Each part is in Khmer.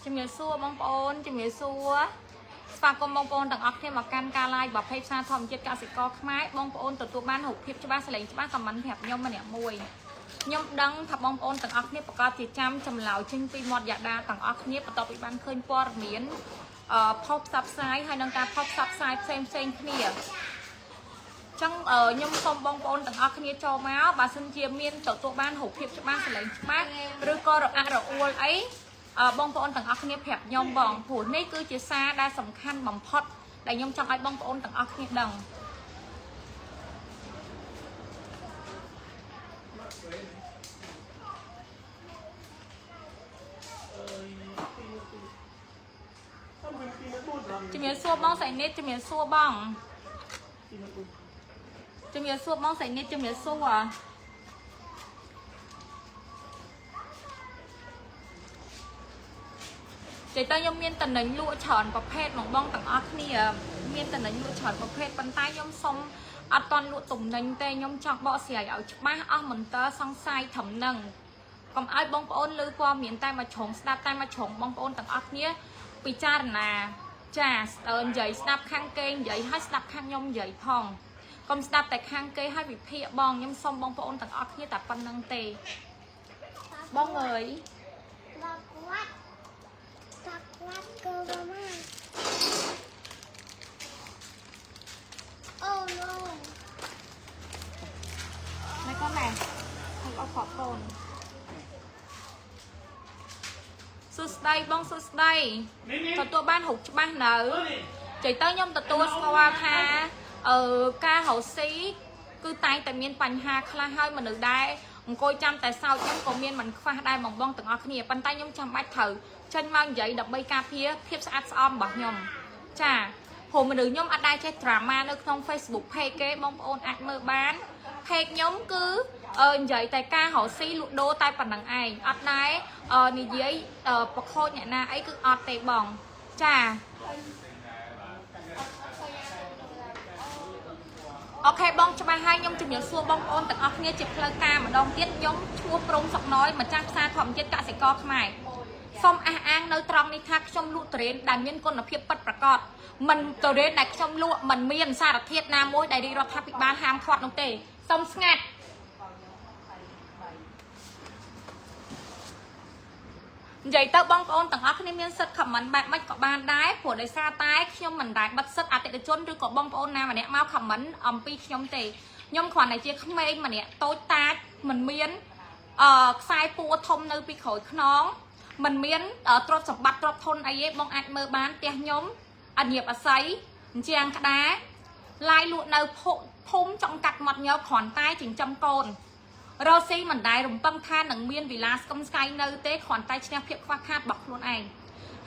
ជំរាបសួរបងប្អូនជំរាបសួរស្វាគមន៍បងប្អូនទាំងអស់គ្នាមកកាន់ការ live របស់ page ផ្សារធម្មជាតិកសិករខ្មែរបងប្អូនទទួលបានរូបភាពច្បាស់សលេងច្បាស់comment ប្រាប់ខ្ញុំម្នាក់មួយខ្ញុំដឹងថាបងប្អូនទាំងអស់គ្នាប្រកាសជាចាំចម្លើយចេញពីមាត់យ៉ាដាទាំងអស់គ្នាបន្ទាប់ពីបានឃើញព័ត៌មានផុសផ្សព្វផ្សាយហើយនឹងការផុសផ្សព្វផ្សាយផ្សេងផ្សេងគ្នាចឹងខ្ញុំសូមបងប្អូនទាំងអស់គ្នាចូលមកបើសិនជាមានទទួលបានរូបភាពច្បាស់សលេងច្បាស់ឬក៏រអាក់រអួលអីបងប្អូនទាំងអស់គ្នាប្រាប់ខ្ញុំបងព្រោះនេះគឺជាសារដែលសំខាន់បំផុតដែលខ្ញុំចង់ឲ្យបងប្អូនទាំងអស់គ្នាដឹង ជំរាបសួរបងសៃនិតជំរាបសួរបងជំរាបសួរបងសៃនិតជំរាបសួរចេះតែខ្ញុំមានតំណែងលក់ច្រើនប្រភេទហ្មងបងទាំងអស់គ្នាមានតំណែងលក់ច្រើនប្រភេទប៉ុន្តែខ្ញុំសុំអត់តន់លក់តំណែងទេខ្ញុំចង់បកស្រាយឲ្យច្បាស់អស់មន្ទិលសង្ស័យត្រឹមហ្នឹងកុំឲ្យបងប្អូនឮព័ត៌មានតែមួយជ្រុងស្ដាប់តែមួយជ្រុងបងប្អូនទាំងអស់គ្នាពិចារណាចានិយាយស្ដាប់ខាងគេនិយាយឲ្យស្ដាប់ខាងខ្ញុំនិយាយផងកុំស្ដាប់តែខាងគេឲ្យវិភាគបងខ្ញុំសុំបងប្អូនទាំងអស់គ្នាតែប៉ុណ្្នឹងទេបងអើយ បាគាត់បាគាត់កើមកអូណូ ណែកូនណែខ្ញុំអត់ខកកូនសួស្តីបងសួស្តីទទួលបានរូបច្បាស់នៅចៃទៅខ្ញុំទទួលស្គាល់ថាការរកស៊ីគឺតែងតែមានបញ្ហាខ្លះហើយមនុស្សដែរអង្គុយចាំតែសោចខ្ញុំក៏មានមិនខ្វះដែរបងបងទាំងអស់គ្នាប៉ុន្តែខ្ញុំចាំបាច់ត្រូវចេញមកនិយាយដើម្បីការពារភាពស្អាតស្អំរបស់ខ្ញុំចាព្រោះមនុស្សខ្ញុំអត់ដែរចេះ drama នៅក្នុង Facebook page គេបងប្អូនអាចមើលបាន page ខ្ញុំគឺនិយាយតែការរកស៊ីលក់ដូរតែប៉ុណ្្នឹងឯងអត់ដែរនិយាយប្រខូចអ្នកណាអីគឺអត់ទេបងចាOK បងច្បាស់ហើយខ្ញុំជំរាបសួរបងប្អូនទាំងអស់គ្នាជាផ្លូវការម្ដងទៀតខ្ញុំឈ្មោះព្រំសុកណយម្ចាស់ផ្សារធម្មជាតិកសិករខ្មែរសូមអះអាងនៅត្រង់នេះថាខ្ញុំលក់ទុរេនដែលមានគុណភាពពិតប្រាកដមិនទុរេនដែលខ្ញុំលក់មិនមានសារធាតុណាមួយដែលរាជរដ្ឋាភិបាលហាមឃាត់នោះទេសូមស្ងាត់និយាយទៅបងប្អូនទាំងអស់គ្នាមានសិទ្ធិ comment បែបម៉េចក៏បានដែរព្រោះដោយសារតែខ្ញុំមិនដែលបិទសិទ្ធិអតិថិជនឬក៏បងប្អូនណាម្នាក់មក comment អំពីខ្ញុំទេខ្ញុំគ្រាន់តែជាក្មេងម្នាក់តូចតាចមិនមានខ្សែពួរធំនៅពីក្រោយខ្នងមិនមានទ្រព្យសម្បត្តិទ្រព្យធនអីទេបងអាចមើលបានផ្ទះខ្ញុំអញៀបអស័យអញ្ជាងក្តារឡាយលក់នៅភូមិចង់កាត់មាត់ញើគ្រាន់តែចិញ្ចឹមកូន រកស៊ីមិនដែលរំពឹងថានឹងមានវិឡាស្កឹមស្កៃនៅទេគ្រាន់តែឈ្នះភាពខ្វះខាតរបស់ខ្លួនឯង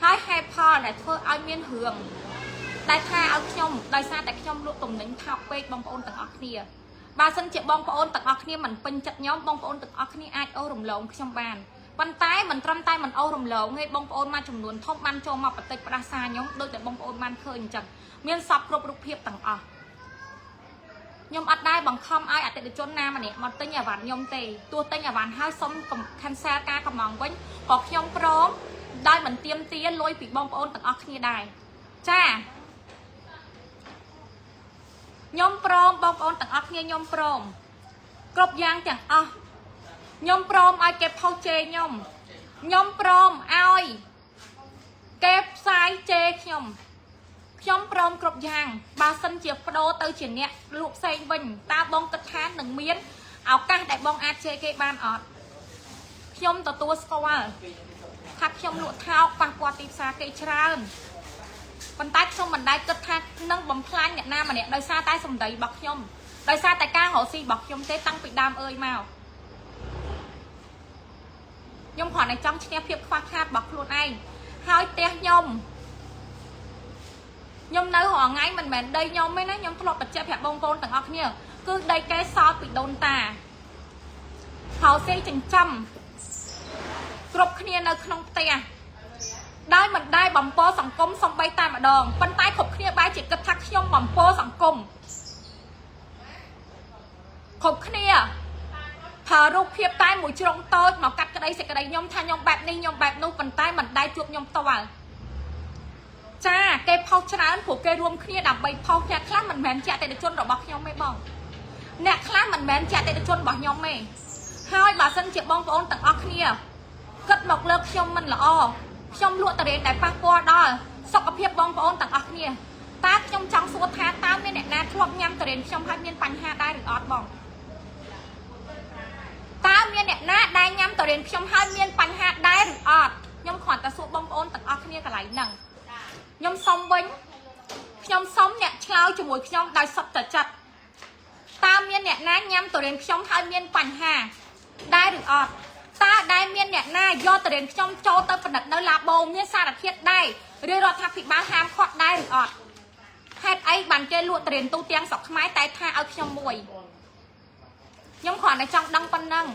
ហើយហេតុផលដែលធ្វើឲ្យមានរឿងដែលថាឲ្យខ្ញុំដោយសារតែខ្ញុំលក់ទំនិញថោកពេកបងប្អូនទាំងអស់គ្នាបើសិនជាបងប្អូនទាំងអស់គ្នាមិនពេញចិត្តខ្ញុំបងប្អូនទាំងអស់គ្នាអាចអូសរំលងខ្ញុំបានប៉ុន្តែមិនត្រឹមតែមិនអូសរំលងទេបងប្អូនមួយចំនួនធំបានចូលមកបន្តិចផ្ដាសាខ្ញុំដូចតែបងប្អូនបានឃើញអញ្ចឹងមានសពគ្រប់រូបភាពទាំងអស់ខ្ញុំអត់ដែរបង្ខំឲ្យអតិថិជនណាម្នាក់មកទិញអីវ៉ាន់ខ្ញុំទេទោះទិញអីវ៉ាន់ហើយសុំ cancel ការកម្មង់វិញក៏ខ្ញុំព្រមដោយមិនទៀមទាលុយពីបងប្អូនទាំងអស់គ្នាដែរចាខ្ញុំព្រមបងប្អូនទាំងអស់គ្នាខ្ញុំព្រមគ្រប់យ៉ាងទាំងអស់ខ្ញុំព្រមឲ្យគេផុសជេរខ្ញុំខ្ញុំព្រមឲ្យគេផ្សាយជេរខ្ញុំខ្ញុំព្រមគ្រប់យ៉ាងបើសិនជាបដូរទៅជាអ្នកលក់ផ្សេងវិញតើបងគិតថានឹងមានឱកាសដែលបងអាចជេរគេបានអត់ខ្ញុំទទួលស្គាល់ថាខ្ញុំលក់ថោកប៉ះពាល់ទីផ្សារគេច្រើនប៉ុន្តែខ្ញុំមិនដែលគិតថានឹងបំផ្លាញអ្នកណាម្នាក់ដោយសារតែសម្ដីរបស់ខ្ញុំដោយសារតែការរកស៊ីរបស់ខ្ញុំទេតាំងពីដើមអើយមកខ្ញុំគ្រាន់តែចង់ឈ្នះភាពខ្វះខាតរបស់ខ្លួនឯងហើយផ្ទះខ្ញុំខ្ញុំនៅរាល់ថ្ងៃមិនមែនដីខ្ញុំទេណាខ្ញុំធ្លាប់បញ្ជាក់ប្រាប់បងប្អូនទាំងអស់គ្នាគឺដីគេសល់ពីដូនតាហៅស៊ីចិញ្ចឹមគ្រប់គ្នានៅក្នុងផ្ទះដោយមិនដែលបំពសង្គមសំបីតែម្ដងប៉ុន្តែគ្រប់គ្នាបែរជាគិតថាខ្ញុំបំពសង្គមគ្រប់គ្នា ប្រើរូបភាពតែមួយជ្រុងតូចមកកាត់ក្តីសេចក្តីខ្ញុំថាខ្ញុំបែបនេះខ្ញុំបែបនោះប៉ុន្តែមិនដែលជួបខ្ញុំផ្ទាល់ចាគេផុសច្រើនព្រោះគេរួមគ្នាដើម្បីផុសអ្នកខ្លះមិនមែនជាអតិថិជនរបស់ខ្ញុំទេបងអ្នកខ្លះមិនមែនជាអតិថិជនរបស់ខ្ញុំទេហើយបើសិនជាបងប្អូនទាំងអស់គ្នាគិតមកលើខ្ញុំមិនល្អខ្ញុំលក់តរេនដែលប៉ះពាល់ដល់សុខភាពបងប្អូនទាំងអស់គ្នាតើខ្ញុំចង់សួរថាតើមានអ្នកណាធ្លាប់ញ៉ាំតរេនខ្ញុំហើយមានបញ្ហាដែរឬអត់បង តើមានអ្នកណាដែលញ៉ាំតរៀនខ្ញុំហើយមានបញ្ហាដែរឬអត់ខ្ញុំគ្រាន់តែសួរបងប្អូនទាំងអស់គ្នាកន្លែងហ្នឹងខ្ញុំសុំវិញខ្ញុំសុំអ្នកឆ្លើយជាមួយខ្ញុំដោយសុទ្ធតែចិត្តតើមានអ្នកណាញ៉ាំតរៀនខ្ញុំហើយមានបញ្ហាដែរឬអត់តើដែលមានអ្នកណាយកតរៀនខ្ញុំចូលទៅផលិតនៅឡាបូមានសារធាតុដែរឬរដ្ឋាភិបាលហាមឃាត់ដែរឬអត់ហេតុអីបានគេលក់តរៀនទូទាំងស្រុកខ្មែរតែថាឲ្យខ្ញុំមួយខ្ញុំគ្រាន់តែចង់ដឹងប៉ុណ្ណឹង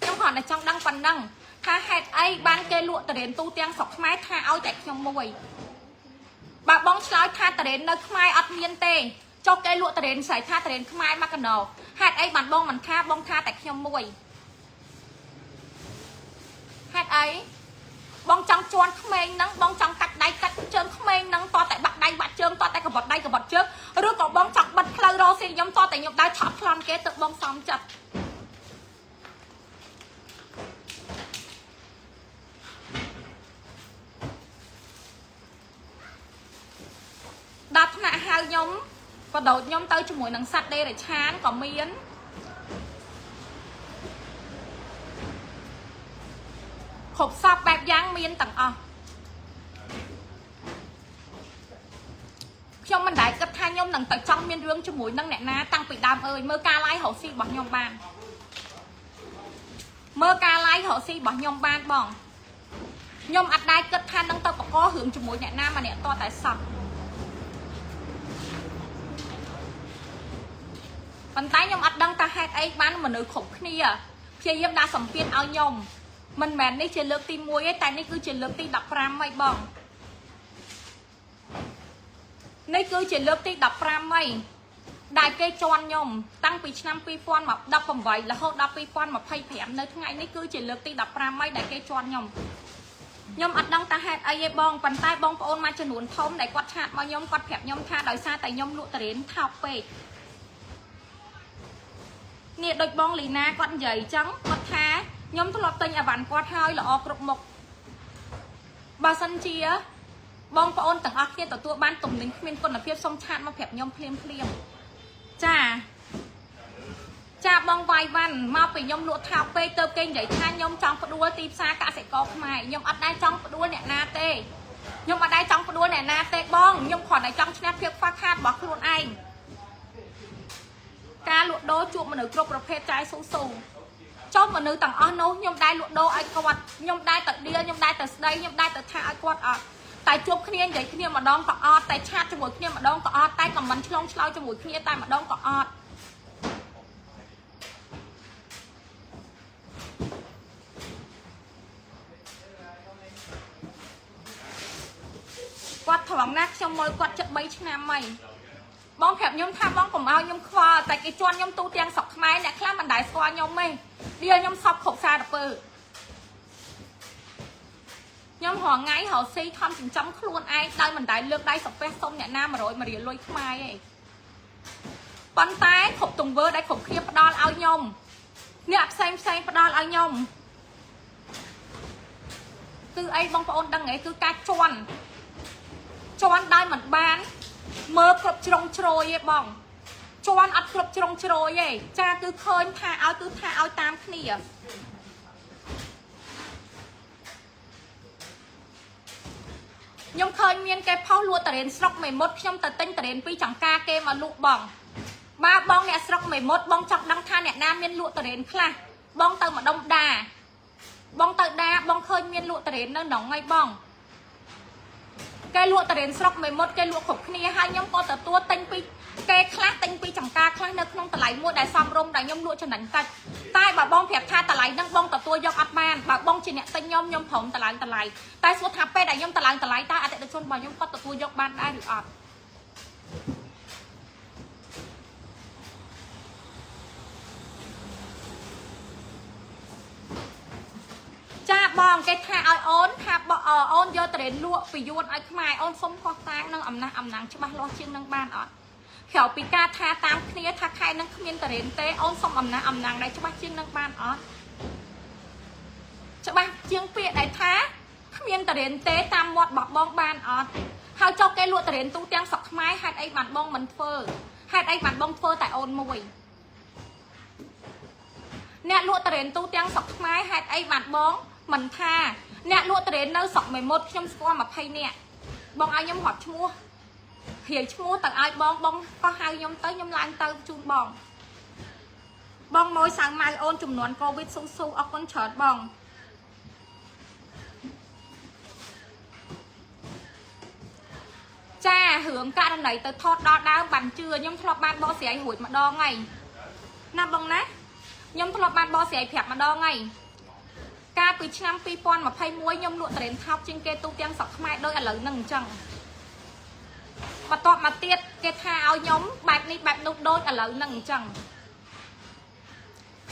ខ្ញុំគ្រាន់តែចង់ដឹងប៉ុណ្ណឹងថាហេតុអីបានគេលក់តរេនទូទាំងស្រុកខ្មែរថាឲ្យតែខ្ញុំមួយបើបងឆ្លើយថាតរេននៅខ្មែរអត់មានទេចុះគេលក់តរេនស្រ័យថាតរេនខ្មែរមកកណោហេតុអីបានបងមិនថាបងថាតែខ្ញុំមួយហេតុអីបងចង់ជន់ក្មេងហ្នឹងបងចង់កាត់ដៃកាត់ជើងក្មេងហ្នឹងតតែបាក់ដៃបាក់ជើងតតែកបត់ដៃកបត់ជើងឬក៏បងចង់បិទផ្លូវរកស៊ីខ្ញុំតតែខ្ញុំដើរឆក់ប្លន់គេទៅបងសំចិត្ត ដល់ថ្នាក់ហៅខ្ញុំបដោតខ្ញុំទៅជាមួយនឹងសត្វដេរឆានក៏មានគ្រប់សពបែបយ៉ាងមានទាំងអស់ខ្ញុំមិនដែលគិតថាខ្ញុំនឹងទៅចង់មានរឿងជាមួយនឹងអ្នកណាតាំងពីដើមអើយមើលការ live រកស៊ីរបស់ខ្ញុំបានមើលការ live រកស៊ីរបស់ខ្ញុំបានបងខ្ញុំអត់ដែលគិតថានឹងទៅបកករឿងជាមួយអ្នកណាម្នាក់តតែសោះ ប៉ុន្តែខ្ញុំអត់ដឹងថាហេតុអីបានមនុស្សគ្រប់គ្នាព្យាយាមដាក់សម្ពាធឲ្យខ្ញុំមិនមែននេះជាលើកទី1ទេតែនេះគឺជាលើកទី15ហើយបងនេះគឺជាលើកទី15ហើយដែលគេជន់ខ្ញុំតាំងពីឆ្នាំ2018រហូតដល់2025នៅថ្ងៃនេះគឺជាលើកទី15ហើយដែលគេជន់ខ្ញុំខ្ញុំអត់ដឹងថាហេតុអីទេបងប៉ុន្តែបងប្អូនមួយចំនួនធំដែលគាត់ឆាតមកខ្ញុំគាត់ប្រាប់ខ្ញុំថាដោយសារតែខ្ញុំលក់តរេនថោកពេក នេះដូចបងលីណាគាត់និយាយអញ្ចឹងគាត់ថាខ្ញុំធ្លាប់ទិញអីវ៉ាន់គាត់ហើយល្អគ្រប់មុខបើសិនជាបងប្អូនទាំងអស់គ្នាទទួលបានទំនិញគ្មានគុណភាពសូមឆាតមកប្រាប់ខ្ញុំភ្លាមភ្លាមចាចាបងវាយវ៉ាន់មកពីខ្ញុំលក់ថោកពេកទៅគេនិយាយថាខ្ញុំចង់ផ្ដួលទីផ្សារកសិករខ្មែរខ្ញុំអត់ដែរចង់ផ្ដួលអ្នកណាទេខ្ញុំអត់ដែរចង់ផ្ដួលអ្នកណាទេបងខ្ញុំគ្រាន់តែចង់ឈ្នះភាពខ្វះខាតរបស់ខ្លួនឯង ការលក់ដូរជួបមនុស្សគ្រប់ប្រភេទចាយស៊ូស៊ូចុះមនុស្សទាំងអស់នោះខ្ញុំដែរលក់ដូរឲ្យគាត់ខ្ញុំដែរទៅដៀលខ្ញុំដែរទៅស្ដីខ្ញុំដែរទៅថាឲ្យគាត់អត់តែជួបគ្នានិយាយគ្នាម្ដងក៏អត់តែឆាតជាមួយគ្នាម្ដងក៏អត់តែខមមិនឆ្លងឆ្លើយជាមួយគ្នាតែម្ដងក៏អត់គាត់ត្រង់ណាស់ខ្ញុំមើលគាត់ចិត្ត3ឆ្នាំហើយ បងប្រាប់ខ្ញុំថាបងកុំឲ្យខ្ញុំខ្វល់តែគេជន់ខ្ញុំទូទាំងស្រុកខ្មែរអ្នកខ្លះមិនដែលស្គាល់ខ្ញុំទេដៀលខ្ញុំសពគ្រប់សារពើខ្ញុំរងថ្ងៃរកស៊ីខំចិញ្ចឹមខ្លួនឯងដោយមិនដែលលើកដៃសំពះសុំអ្នកណា100រៀលលុយខ្មែរទេប៉ុន្តែគ្រប់ទង្វើដែលគ្រប់គ្នាផ្ដល់ឲ្យខ្ញុំអ្នកផ្សេងផ្សេងផ្ដល់ឲ្យខ្ញុំគឺអីបងប្អូនដឹងហ៎គឺការជន់ជន់ដោយមិនបាន មើលគ្រប់ជ្រុងជ្រោយឯងបងជន់អត់គ្រប់ជ្រុងជ្រោយឯងចាគឺឃើញថាឲ្យគឺថាឲ្យតាមគ្នាខ្ញុំឃើញមានគេផុសលក់តារេនស្រុកមេមត់ខ្ញុំទៅទិញតារេនពីចង្ការគេមកលក់បងបើបងអ្នកស្រុកមេមត់បងចង់ដឹងថាអ្នកណាមានលក់តារេនខ្លះបងទៅម្ដុំដាបងទៅដាបងឃើញមានលក់តារេននៅក្នុងហ្នឹងបង គេលក់តរេនស្រុកមេមត់គេលក់គ្រប់គ្នាហើយខ្ញុំក៏ទទួលទិញពីគេខ្លះទិញពីចង្ការខ្លះនៅក្នុងតម្លៃមួយដែលសមរម្យដែលខ្ញុំលក់ចំណេញតិចតែបើបងប្រាប់ថាតម្លៃហ្នឹងបងទទួលយកអត់បានបើបងជាអ្នកទិញខ្ញុំខ្ញុំព្រមតម្លើងតម្លៃតែសួរថាពេលដែលខ្ញុំតម្លើងតម្លៃតើអតិថិជនរបស់ខ្ញុំគាត់ទទួលយកបានដែរឬអត់ បងគេថាឲ្យអូនថាបអូនយកតរេនលក់ពីយួនឲ្យខ្មែរអូនសុំខុសតាងនឹងអំណះអំណាងច្បាស់លាស់ជាងនឹងបានអត់ក្រៅពីការថាតាមគ្នាថាខែនឹងគ្មានតរេនទេអូនសុំអំណះអំណាងដែលច្បាស់ជាងនឹងបានអត់ច្បាស់ជាងពាក្យដែលថាគ្មានតរេនទេតាមមាត់របស់បងបានអត់ហើយចុះគេលក់តរេនទូទាំងស្រុកខ្មែរហេតុអីបានបងមិនធ្វើហេតុអីបានបងធ្វើតែអូនមួយអ្នកលក់តរេនទូទាំងស្រុកខ្មែរហេតុអីបានបងមិនថាអ្នកលក់តរេននៅស្រុកមេមត់ខ្ញុំស្គាល់20នាក់បងឲ្យខ្ញុំរាប់ឈ្មោះរាយឈ្មោះទៅឲ្យបងបងក៏ហៅខ្ញុំទៅខ្ញុំឡើងទៅជូនបងបងម៉ួយសៅម៉ៅអូនចំនួនកូវីដស៊ូស៊ូអរគុណច្រើនបងចារឿងករណីទៅថតដល់ដើមបានជឿខ្ញុំធ្លាប់បានបកស្រាយរួចម្ដងហើយណាបងណាខ្ញុំធ្លាប់បានបកស្រាយប្រាប់ម្ដងហើយកាលពីឆ្នាំ2021ខ្ញុំលក់ត្រេនថោកជាងគេទូទាំងស្រុកខ្មែរដូចឥឡូវហ្នឹងអញ្ចឹងបន្ទាប់មកទៀតគេថាឲ្យខ្ញុំបែបនេះបែបនោះដូចឥឡូវហ្នឹងអញ្ចឹង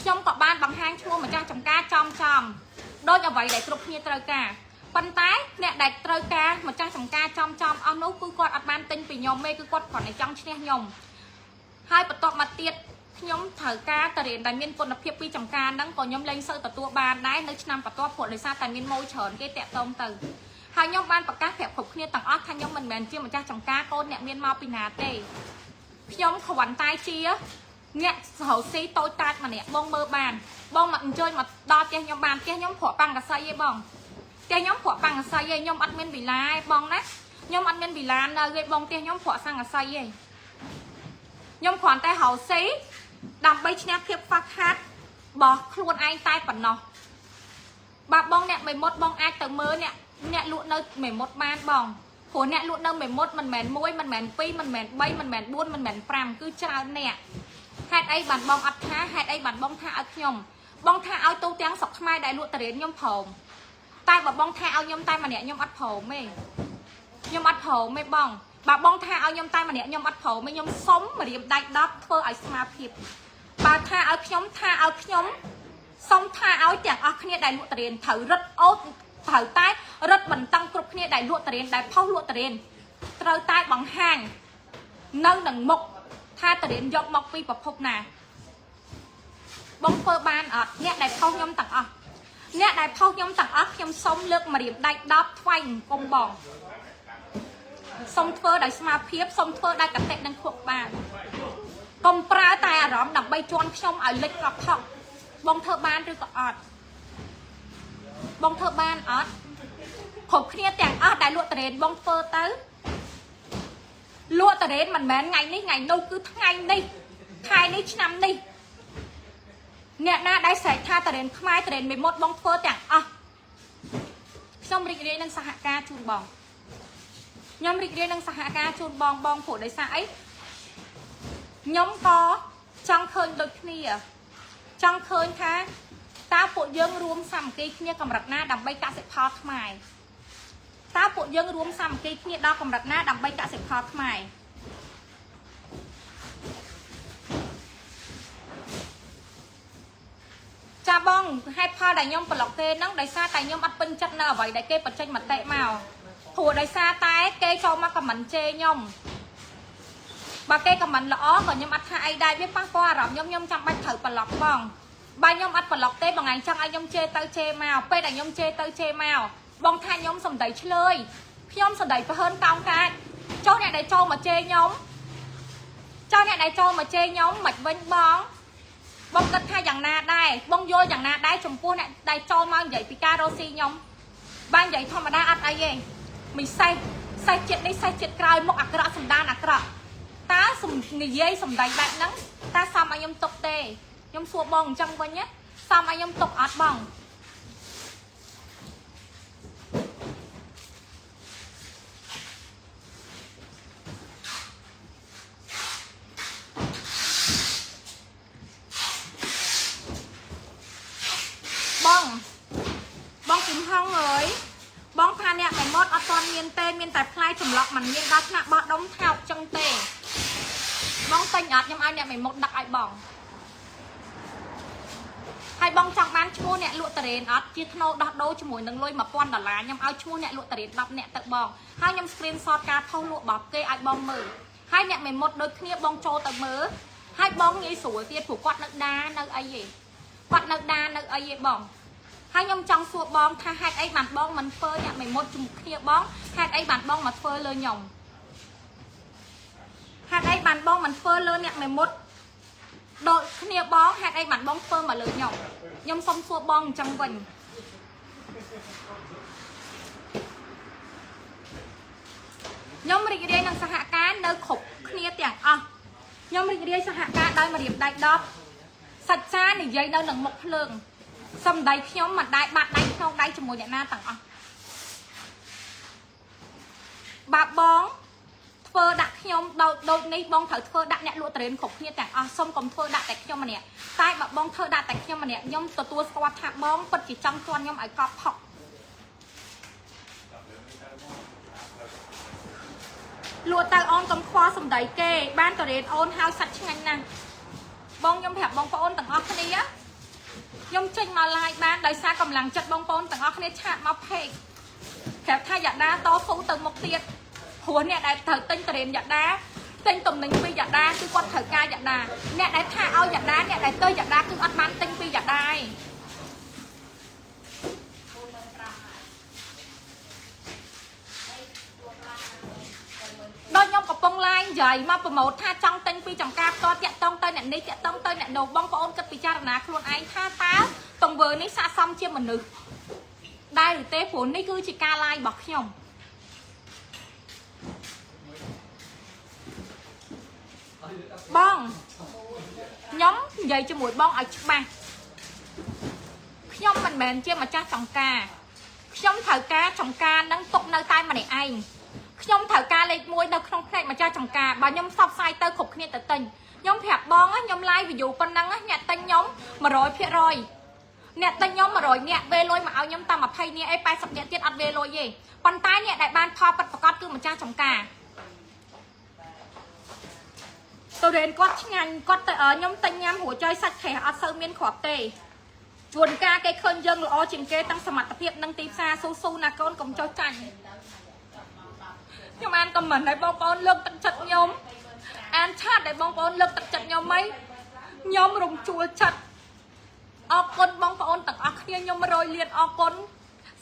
ខ្ញុំក៏បានបង្ហាញឈ្មោះម្ចាស់ចំការចំចំដូចអ្វីដែលគ្រប់គ្នាត្រូវការប៉ុន្តែអ្នកដែលត្រូវការម្ចាស់ចំការចំចំអស់នោះគឺគាត់អត់បានទិញពីខ្ញុំទេគឺគាត់គ្រាន់តែចង់ឈ្នះខ្ញុំហើយបន្ទាប់មកទៀតខ្ញុំត្រូវការតរៀនដែលមានគុណភាពពីចំការហ្នឹងក៏ខ្ញុំលែងសូវទទួលបានដែរនៅឆ្នាំបន្ទាប់ព្រោះដោយសារតែមានម៉ូយច្រើនគេតាក់ទងទៅហើយខ្ញុំបានប្រកាសប្រាប់គ្រប់គ្នាទាំងអស់ថាខ្ញុំមិនមែនជាម្ចាស់ចំការកូនអ្នកមានមកពីណាទេខ្ញុំគ្រាន់តែជាអ្នករកស៊ីតូចតាចម្នាក់បងមើលបានបងមកអញ្ជើញមកដល់ផ្ទះខ្ញុំបានផ្ទះខ្ញុំព្រក់បាំងកសីឯងបងផ្ទះខ្ញុំព្រក់បាំងកសីឯងខ្ញុំអត់មានវិឡាឯងបងណាខ្ញុំអត់មានវិឡានៅឯងបងផ្ទះខ្ញុំព្រក់សង្កសីឯងខ្ញុំគ្រាន់តែរកស៊ីដើម្បីឈ្នះភាពខ្វះខាតរបស់ខ្លួនឯងតែប៉ុណ្ណោះបើបងអ្នកមេមត់បងអាចទៅមើលអ្នកអ្នកលក់នៅមេមត់បានបងព្រោះអ្នកលក់នៅមេមត់មិនមែន1មិនមែន2មិនមែន3មិនមែន4មិនមែន5គឺច្រើនអ្នកហេតុអីបានបងអត់ថាហេតុអីបានបងថាឲ្យខ្ញុំបងថាឲ្យទូទាំងស្រុកខ្មែរដែលលក់តរៀនខ្ញុំព្រមតែបើបងថាឲ្យខ្ញុំតែម្នាក់ខ្ញុំអត់ព្រមទេខ្ញុំអត់ព្រមទេបងបើបងថាឲ្យខ្ញុំតែម្នាក់ខ្ញុំអត់ព្រមទេខ្ញុំសុំម្រាមដៃ10ធ្វើឲ្យស្មារភាពបើថាឲ្យខ្ញុំថាឲ្យខ្ញុំសុំថាឲ្យទាំងអស់គ្នាដែលលក់តរៀនត្រូវរឹតអូតត្រូវតែរឹតបន្តឹងគ្រប់គ្នាដែលលក់តរៀនដែលផុសលក់តរៀនត្រូវតែបង្ហាញនៅនឹងមុខថាតរៀនយកមកពីប្រភពណាបងធ្វើបានអត់អ្នកដែលផុសខ្ញុំទាំងអស់អ្នកដែលផុសខ្ញុំទាំងអស់ខ្ញុំសុំលើកម្រាមដៃ10ថ្វាយអង្គមបងសុំធ្វើដោយស្មារភាពសុំធ្វើដោយកតិនិងខួរក្បាលកុំប្រើតែអារម្មណ៍ដើម្បីជន់ខ្ញុំឲ្យលិចកប់ថក់បងធ្វើបានឬក៏អត់បងធ្វើបានអត់គ្រប់គ្នាទាំងអស់ដែលលក់តរេនបងធ្វើទៅលក់តរេនមិនមែនថ្ងៃនេះថ្ងៃនោះគឺថ្ងៃនេះខែនេះឆ្នាំនេះអ្នកណាដែលស្រែកថាតរេនខ្មែរតរេនមេមត់បងធ្វើទាំងអស់ខ្ញុំរីករាយនឹងសហការជូនបងខ្ញុំរីករាយនឹងសហការជូនបងបងព្រោះដោយសារអីខ្ញុំក៏ចង់ឃើញដូចគ្នាចង់ឃើញថាតើពួកយើងរួមសាមគ្គីគ្នាកម្រិតណាដើម្បីកសិផលខ្មែរតើពួកយើងរួមសាមគ្គីគ្នាដល់កម្រិតណាដើម្បីកសិផលខ្មែរចាបងហេតុផលដែលខ្ញុំប្លុកគេហ្នឹងដោយសារតែខ្ញុំអត់ពេញចិត្តនៅអ្វីដែលគេបញ្ចេញមតិមកព្រោះដោយសារតែគេចូលមកខមមិនជេរខ្ញុំបើគេខមមិនល្អក៏ខ្ញុំអត់ថាអីដែរវាប៉ះពាល់អារម្មណ៍ខ្ញុំខ្ញុំចាំបាច់ត្រូវប្លុកបងបើខ្ញុំអត់ប្លុកទេបងឯងចង់ឲ្យខ្ញុំជេរទៅជេរមកពេលដែលខ្ញុំជេរទៅជេរមកបងថាខ្ញុំសំដីឆ្លើយខ្ញុំសំដីប្រហើនកោងកាចចុះអ្នកដែលចូលមកជេរខ្ញុំចុះអ្នកដែលចូលមកជេរខ្ញុំមិនវិញបងបងគិតថាយ៉ាងណាដែរបងយល់យ៉ាងណាដែរចំពោះអ្នកដែលចូលមកនិយាយពីការរកស៊ីខ្ញុំបាននិយាយធម្មតាអត់អីទេមិនសេះសេះជាតិនេះសេះជាតិក្រោយមុខអាក្រក់សម្ដានអាក្រក់តើសំនិយាយសំដីបែបហ្នឹងតើសមឲ្យខ្ញុំទុកទេខ្ញុំសួរបងអញ្ចឹងវិញណាសមឲ្យខ្ញុំទុកអត់បងបងបងគឹមហងអើយបងថាអ្នកមិនមកអត់ទាន់មានទេមានតែផ្លែចម្លក់មិនមានដល់ថ្នាក់បោះដុំថោកចឹងទេបងទិញអត់ខ្ញុំឲ្យអ្នកមិនមកដឹកឲ្យបង ហើយបងចង់បានឈ្មោះអ្នកលក់តរេនអត់ជាធ្នូដោះដូរជាមួយនឹងលុយ1000ដុល្លារខ្ញុំឲ្យឈ្មោះអ្នកលក់តរេន10អ្នកទៅបងហើយខ្ញុំ screen shot ការផុសលក់របស់គេឲ្យបងមើលហើយអ្នកមេមុតដូចគ្នាបងចូលទៅមើលហើយបងងាយស្រួលទៀតព្រោះគាត់នៅដានៅអីទេគាត់នៅដានៅអីទេបងហើយខ្ញុំចង់សួរបងថាហេតុអីបានបងមិនធ្វើអ្នកមេមុតជាមួយគ្នាបងហេតុអីបានបងមកធ្វើលើខ្ញុំហេតុអីបានបងមិនធ្វើលើអ្នកមេមុតដូចគ្នាបងហេតុអីបានបងធ្វើមកលើខ្ញុំខ្ញុំសុំសួរបងអញ្ចឹងវិញខ្ញុំរីករាយនឹងសហការនៅគ្រប់គ្នាទាំងអស់ខ្ញុំរីករាយសហការដោយម្រាមដៃ10សច្ចានិយាយនៅនឹងមុខភ្លើងសំដីខ្ញុំមិនដែលបាត់ដៃក្នុងដៃជាមួយអ្នកណាទាំងអស់បើបងធ្វើដាក់ខ្ញុំដូចដូចនេះបងត្រូវធ្វើដាក់អ្នកលក់តរេនគ្រប់គ្នាទាំងអស់សុំកុំធ្វើដាក់តែខ្ញុំម្នាក់តែបើបងធ្វើដាក់តែខ្ញុំម្នាក់ខ្ញុំទទួលស្គាល់ថាបងពិតជាចង់ជន់ខ្ញុំឲ្យកប់ផុកលក់ទៅអូនកុំខ្វល់សំដីគេបានតរេនអូនហើយសាច់ឆ្ងាញ់ណាស់បងខ្ញុំប្រាប់បងប្អូនទាំងអស់គ្នាខ្ញុំចេញមក live បានដោយសារកម្លាំងចិត្តបងប្អូនទាំងអស់គ្នាឆាតមក page ប្រាប់ថាយ៉ាដាតស៊ូទៅមុខទៀតព្រោះអ្នកដែលត្រូវទិញតរេនយ៉ាដាទិញទំនិញពីយ៉ាដាគឺគាត់ត្រូវការយ៉ាដាអ្នកដែលថាឲ្យយ៉ាដាអ្នកដែលទៅយ៉ាដាគឺអត់បានទិញពីយ៉ាដាឯងដូចខ្ញុំកំពុង live និយាយមកប្រម៉ូទថាចង់ទិញពីចង្ការផ្ទាល់តាក់តងទៅអ្នកនេះតាក់តងទៅអ្នកនោះបងប្អូនគិតពិចារណាខ្លួនឯងថាតើទង្វើនេះស័ក្តិសមជាមនុស្សដែរឬទេព្រោះនេះគឺជាការ live របស់ខ្ញុំបងខ្ញុំនិយាយជាមួយបងឲ្យច្បាស់ខ្ញុំមិនមែនជាម្ចាស់ចង្ការខ្ញុំត្រូវការចង្ការនឹងទុកនៅតែម្នាក់ឯងខ្ញុំត្រូវការលេខ1នៅក្នុងផ្នែកម្ចាស់ចង្ការបើខ្ញុំផ្សព្វផ្សាយទៅគ្រប់គ្នាទៅទិញខ្ញុំប្រាប់បងខ្ញុំ live view ប៉ុណ្ណឹងអ្នកទិញខ្ញុំ100%អ្នកទិញខ្ញុំ100នាក់វេលុយមកឲ្យខ្ញុំតាម20នាក់អី80នាក់ទៀតអត់វេលុយទេប៉ុន្តែអ្នកដែលបានផលពិតប្រាកដគឺម្ចាស់ចង្ការទៅរៀនគាត់ឆ្ងាញ់គាត់ទៅខ្ញុំទិញញ៉ាំរួចចុយសាច់ខេះអត់សូវមានគ្រាប់ទេជួនកាលគេឃើញយើងល្អជាងគេតាំងសមត្ថភាពនិងទីផ្សារស៊ូស៊ូណាកូនកុំចោះចាញ់ខ្ញុំអានខមមិនឲ្យបងប្អូនលើកទឹកចិត្តខ្ញុំអានឆាតឲ្យបងប្អូនលើកទឹកចិត្តខ្ញុំហីខ្ញុំរំជួលចិត្តអរគុណបងប្អូនទាំងអស់គ្នាខ្ញុំ100លានអរគុណ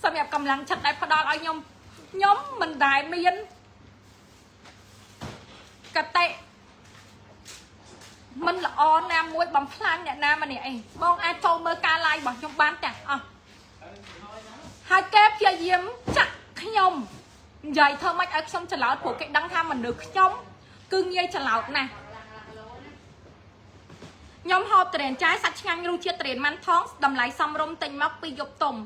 សម្រាប់កម្លាំងចិត្តដែលផ្ដល់ឲ្យខ្ញុំខ្ញុំមិនដែលមានកតិមិនល្អណាមួយបំផ្លាញអ្នកណាម្នាក់អីបងអាចចូលមើលការ live របស់ខ្ញុំបានទាំងអស់ហើយគេព្យាយាមចាក់ខ្ញុំនិយាយធ្វើម៉េចឲ្យខ្ញុំច្រឡោតព្រោះគេដឹងថាមនុស្សខ្ញុំគឺងាយច្រឡោតណាស់ខ្ញុំហូបត្រេនចាយសាច់ឆ្ងាញ់រសជាតិត្រេនម៉ាន់ថងតម្លៃសមរម្យទិញមកពីយប់ទុំ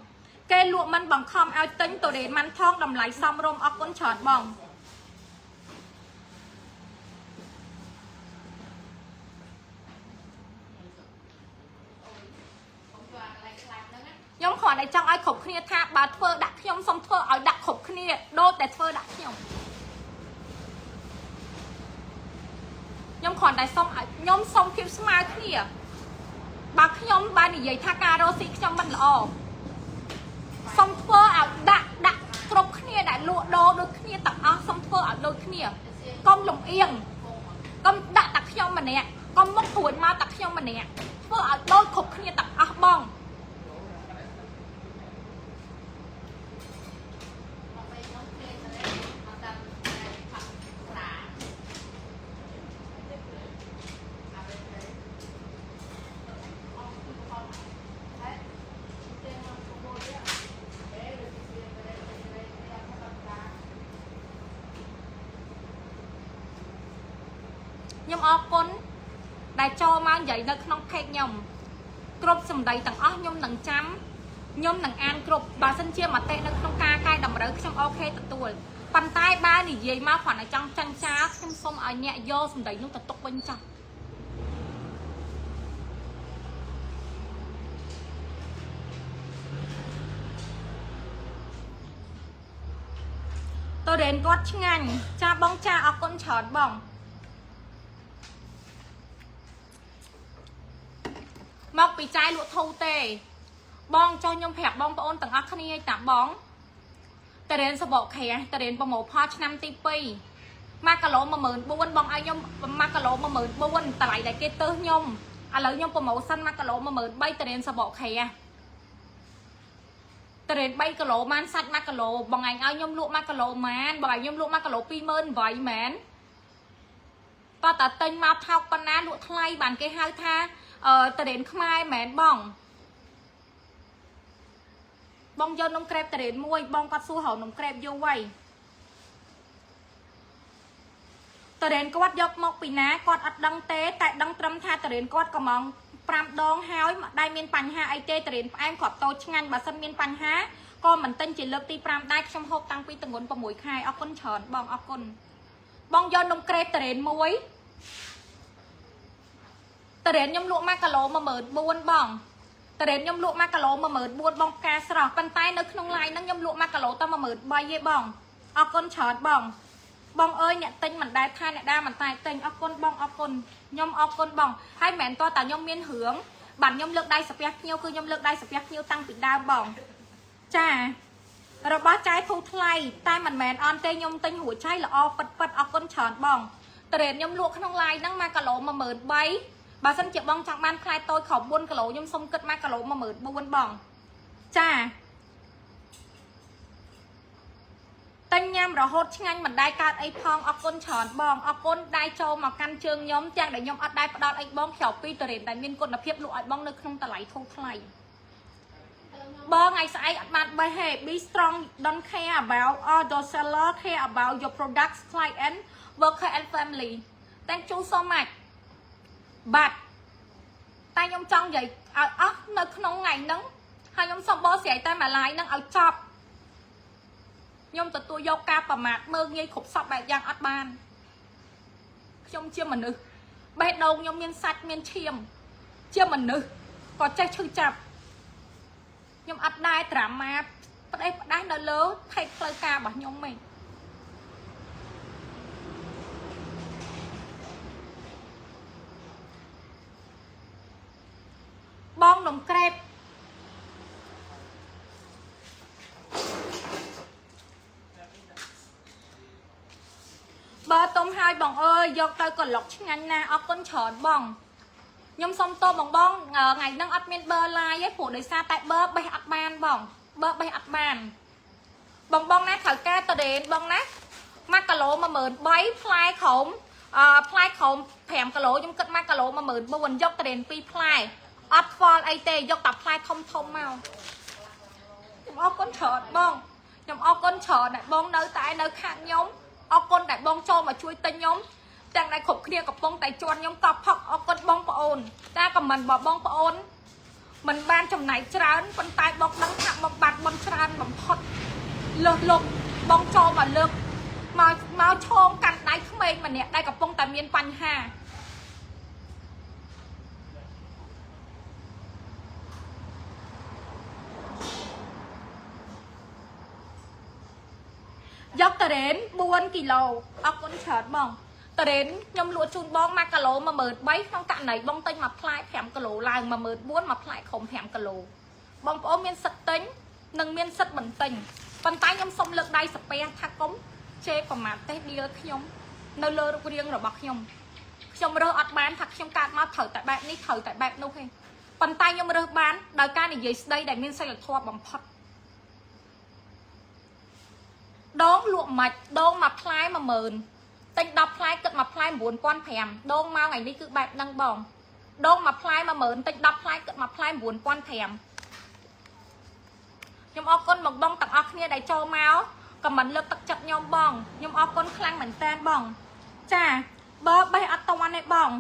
គេលក់មិនបង្ខំឲ្យទិញត្រេនម៉ាន់ថងតម្លៃសមរម្យអរគុណច្រើនបងខ្ញុំគ្រាន់តែចង់ឲ្យគ្រប់គ្នាថាបើធ្វើដាក់ខ្ញុំសុំធ្វើឲ្យដាក់គ្រប់គ្នាដូចតែធ្វើដាក់ខ្ញុំខ្ញុំគ្រាន់តែសុំឲ្យខ្ញុំសុំភាពស្មើគ្នាបើខ្ញុំបាននិយាយថាការរកស៊ីខ្ញុំមិនល្អសុំធ្វើឲ្យដាក់ដាក់គ្រប់គ្នាដែលលក់ដូរដូចគ្នាទាំងអស់សុំធ្វើឲ្យដូចគ្នាកុំលំអៀងកុំដាក់តែខ្ញុំម្នាក់កុំមុខព្រួយមកតែខ្ញុំម្នាក់ធ្វើឲ្យដូចគ្រប់គ្នាទាំងអស់បងខ្ញុំអរគុណដែលចូលមកនិយាយនៅក្នុង page ខ្ញុំគ្រប់សម្ដីទាំងអស់ខ្ញុំនឹងចាំខ្ញុំនឹងអានគ្រប់បើសិនជាមតិនៅក្នុងការកែតម្រូវខ្ញុំ OK ទទួលប៉ុន្តែបើនិយាយមកគ្រាន់តែចង់ចាញ់ចាលខ្ញុំសូមឲ្យអ្នកយកសម្ដីនោះទៅទុកវិញចោះតរេនគាត់ឆ្ងាញ់ចាបងចាអរគុណច្រើនបង មកពីចាយលក់ធូរទេ បងចុះខ្ញុំប្រាប់បងប្អូនទាំងអស់គ្នាឲ្យតាបងតរេនសបកខែតរេនប្រមូលផលឆ្នាំទី2 1គីឡូ14000បងឲ្យខ្ញុំ1គីឡូ14000តម្លៃដែលគេទើសខ្ញុំឥឡូវខ្ញុំ promotion 1គីឡូ13000តរេនសបកខែតរេន3គីឡូបានសាច់1គីឡូបងឯងឲ្យខ្ញុំលក់1គីឡូម៉ានបងឲ្យខ្ញុំលក់1គីឡូ28000មែនតើតាទិញមកថោកប៉ុណ្ណាលក់ថ្លៃបានគេហៅថាអឺតរេនខ្មែរមែនបង បងយកនំក្រេបតរេនមួយបងគាត់សួររកនំក្រេបយូរហើយតរេនគាត់យកមកពីណាគាត់អត់ដឹងទេតែដឹងត្រឹមថាតរេនគាត់កំង5ដងហើយមិនដែលមានបញ្ហាអីទេតរេនផ្អែមគាត់តូចឆ្ងាញ់បើសិនមានបញ្ហាក៏មិនទិញជាលើកទី5ដែរខ្ញុំហូបតាំងពីទម្ងន់6ខែអរគុណច្រើនបងអរគុណបងយកនំក្រេបតរេនមួយតរេនខ្ញុំលក់1គីឡូ14000បង តរ៉េនខ្ញុំលក់1គីឡូ14000បងផ្កាស្រស់ប៉ុន្តែនៅក្នុង line ហ្នឹងខ្ញុំលក់1គីឡូតែ13000ទេបងអរគុណច្រើនបងបងអើយអ្នកទិញមិនដែលថាអ្នកដាមិនតែទិញអរគុណបងអរគុណខ្ញុំអរគុណបងហើយមិនមែនតតែខ្ញុំមានរឿងបាទខ្ញុំលើកដៃសាពះភ្ញៀវគឺខ្ញុំលើកដៃសាពះភ្ញៀវតាំងពីដើមបងចារបស់ចាយធូរថ្លៃតែមិនមែនអន់ទេខ្ញុំទិញរួចចៃល្អពិតពិតអរគុណច្រើនបងតរ៉េនខ្ញុំលក់ក្នុង line ហ្នឹង1គីឡូ13000បើសិនជាបងចង់បានផ្លែតូចក្រោម4គីឡូខ្ញុំសុំគិត1គីឡូ14000បងចាទិញញ៉ាំរហូតឆ្ងាញ់មិនដែលកើតអីផងអរគុណច្រើនបងអរគុណដែលចូលមកកាន់ជើងខ្ញុំទាំងដែលខ្ញុំអត់ដែលផ្ដល់អីបងក្រៅពីតរេនដែលមានគុណភាពលក់ឲ្យបងនៅក្នុងតម្លៃធូរថ្លៃបងថ្ងៃស្អែកអត់បានបេះទេ Be strong, don't care about other seller, care about your products, client, worker and family. Thank you so much. បាទតែខ្ញុំចង់និយាយឲ្យអស់នៅក្នុងថ្ងៃហ្នឹងហើយខ្ញុំសូមបកស្រាយតែមួយ line ហ្នឹងឲ្យចប់ខ្ញុំទទួលយកការប្រមាថមើងងាយគ្រប់សពបែបយ៉ាងអត់បានខ្ញុំជាមនុស្សបេះដូងខ្ញុំមានសាច់មានឈាមជាមនុស្សក៏ចេះឈឺចាប់ខ្ញុំអត់ដែរត្រាម៉ាផ្ដេសផ្ដាស់នៅលើថេកផ្លូវការរបស់ខ្ញុំទេបងនំក្រេប បើទុំហើយបងអើយយកទៅក៏លុកឆ្ងាញ់ណាស់អរគុណច្រើនបងខ្ញុំសុំទោសបងបងថ្ងៃហ្នឹងអត់មានបឺ live ទេព្រោះដោយសារតែបឺបេះអត់បានបងបឺបេះអត់បានបងបងណាត្រូវការតរេនបងណា1គីឡូ13000ផ្លែក្រោមអឺផ្លែក្រោម5គីឡូខ្ញុំគិត1គីឡូ14000យកតរេន2ផ្លែអត់ខ្វល់អីទេយកតែផ្លែធំធំមកខ្ញុំអរគុណច្រើនបងខ្ញុំអរគុណច្រើនដែលបងនៅតែនៅខាងខ្ញុំអរគុណដែលបងចូលមកជួយទិញខ្ញុំទាំងដែលគ្រប់គ្នាកំពុងតែជន់ខ្ញុំកប់ផឹកអរគុណបងប្អូនតែខមមិនបើបងប្អូនមិនបានចំណាយច្រើនប៉ុន្តែបងដឹងថាបងបានបនច្រើនបំផុតលើសលប់បងចូលមកលើកមកមកឈោងកាន់ដៃក្មេងម្នាក់ដែលកំពុងតែមានបញ្ហាយកតរ៉េន4គីឡូអរគុណច្រើនបងតរ៉េនខ្ញុំលក់ជូនបង1គីឡូ13000ក្នុងករណីបងទិញមួយផ្លែ5គីឡូឡើង14000មួយផ្លែក្រុម5គីឡូបងប្អូនមានសិទ្ធិទិញនិងមានសិទ្ធិមិនទិញប៉ុន្តែខ្ញុំសូមលើកដៃសាពះថាកុំជេរប្រមាថទេដៀលខ្ញុំនៅលើរូបរាងរបស់ខ្ញុំខ្ញុំរើសអត់បានថាខ្ញុំកើតមកត្រូវតែបែបនេះត្រូវតែបែបនោះទេប៉ុន្តែខ្ញុំរើសបានដោយការនិយាយស្ដីដែលមានសិលធម៌បំផុត ដងលក់មិនដងមួយផ្លែ10000ទិញ10ផ្លែគិតមួយផ្លែ9500ដងមកថ្ងៃនេះគឺបែបហ្នឹងបងដងមួយផ្លែ10000ទិញ10ផ្លែគិតមួយផ្លែ9500ខ្ញុំអរគុណបងបងទាំងអស់គ្នាដែលចូលមកខមមិនលើកទឹកចិត្តខ្ញុំបងខ្ញុំអរគុណខ្លាំងមែនតើបងចាបើបេះអត់តន់ទេបង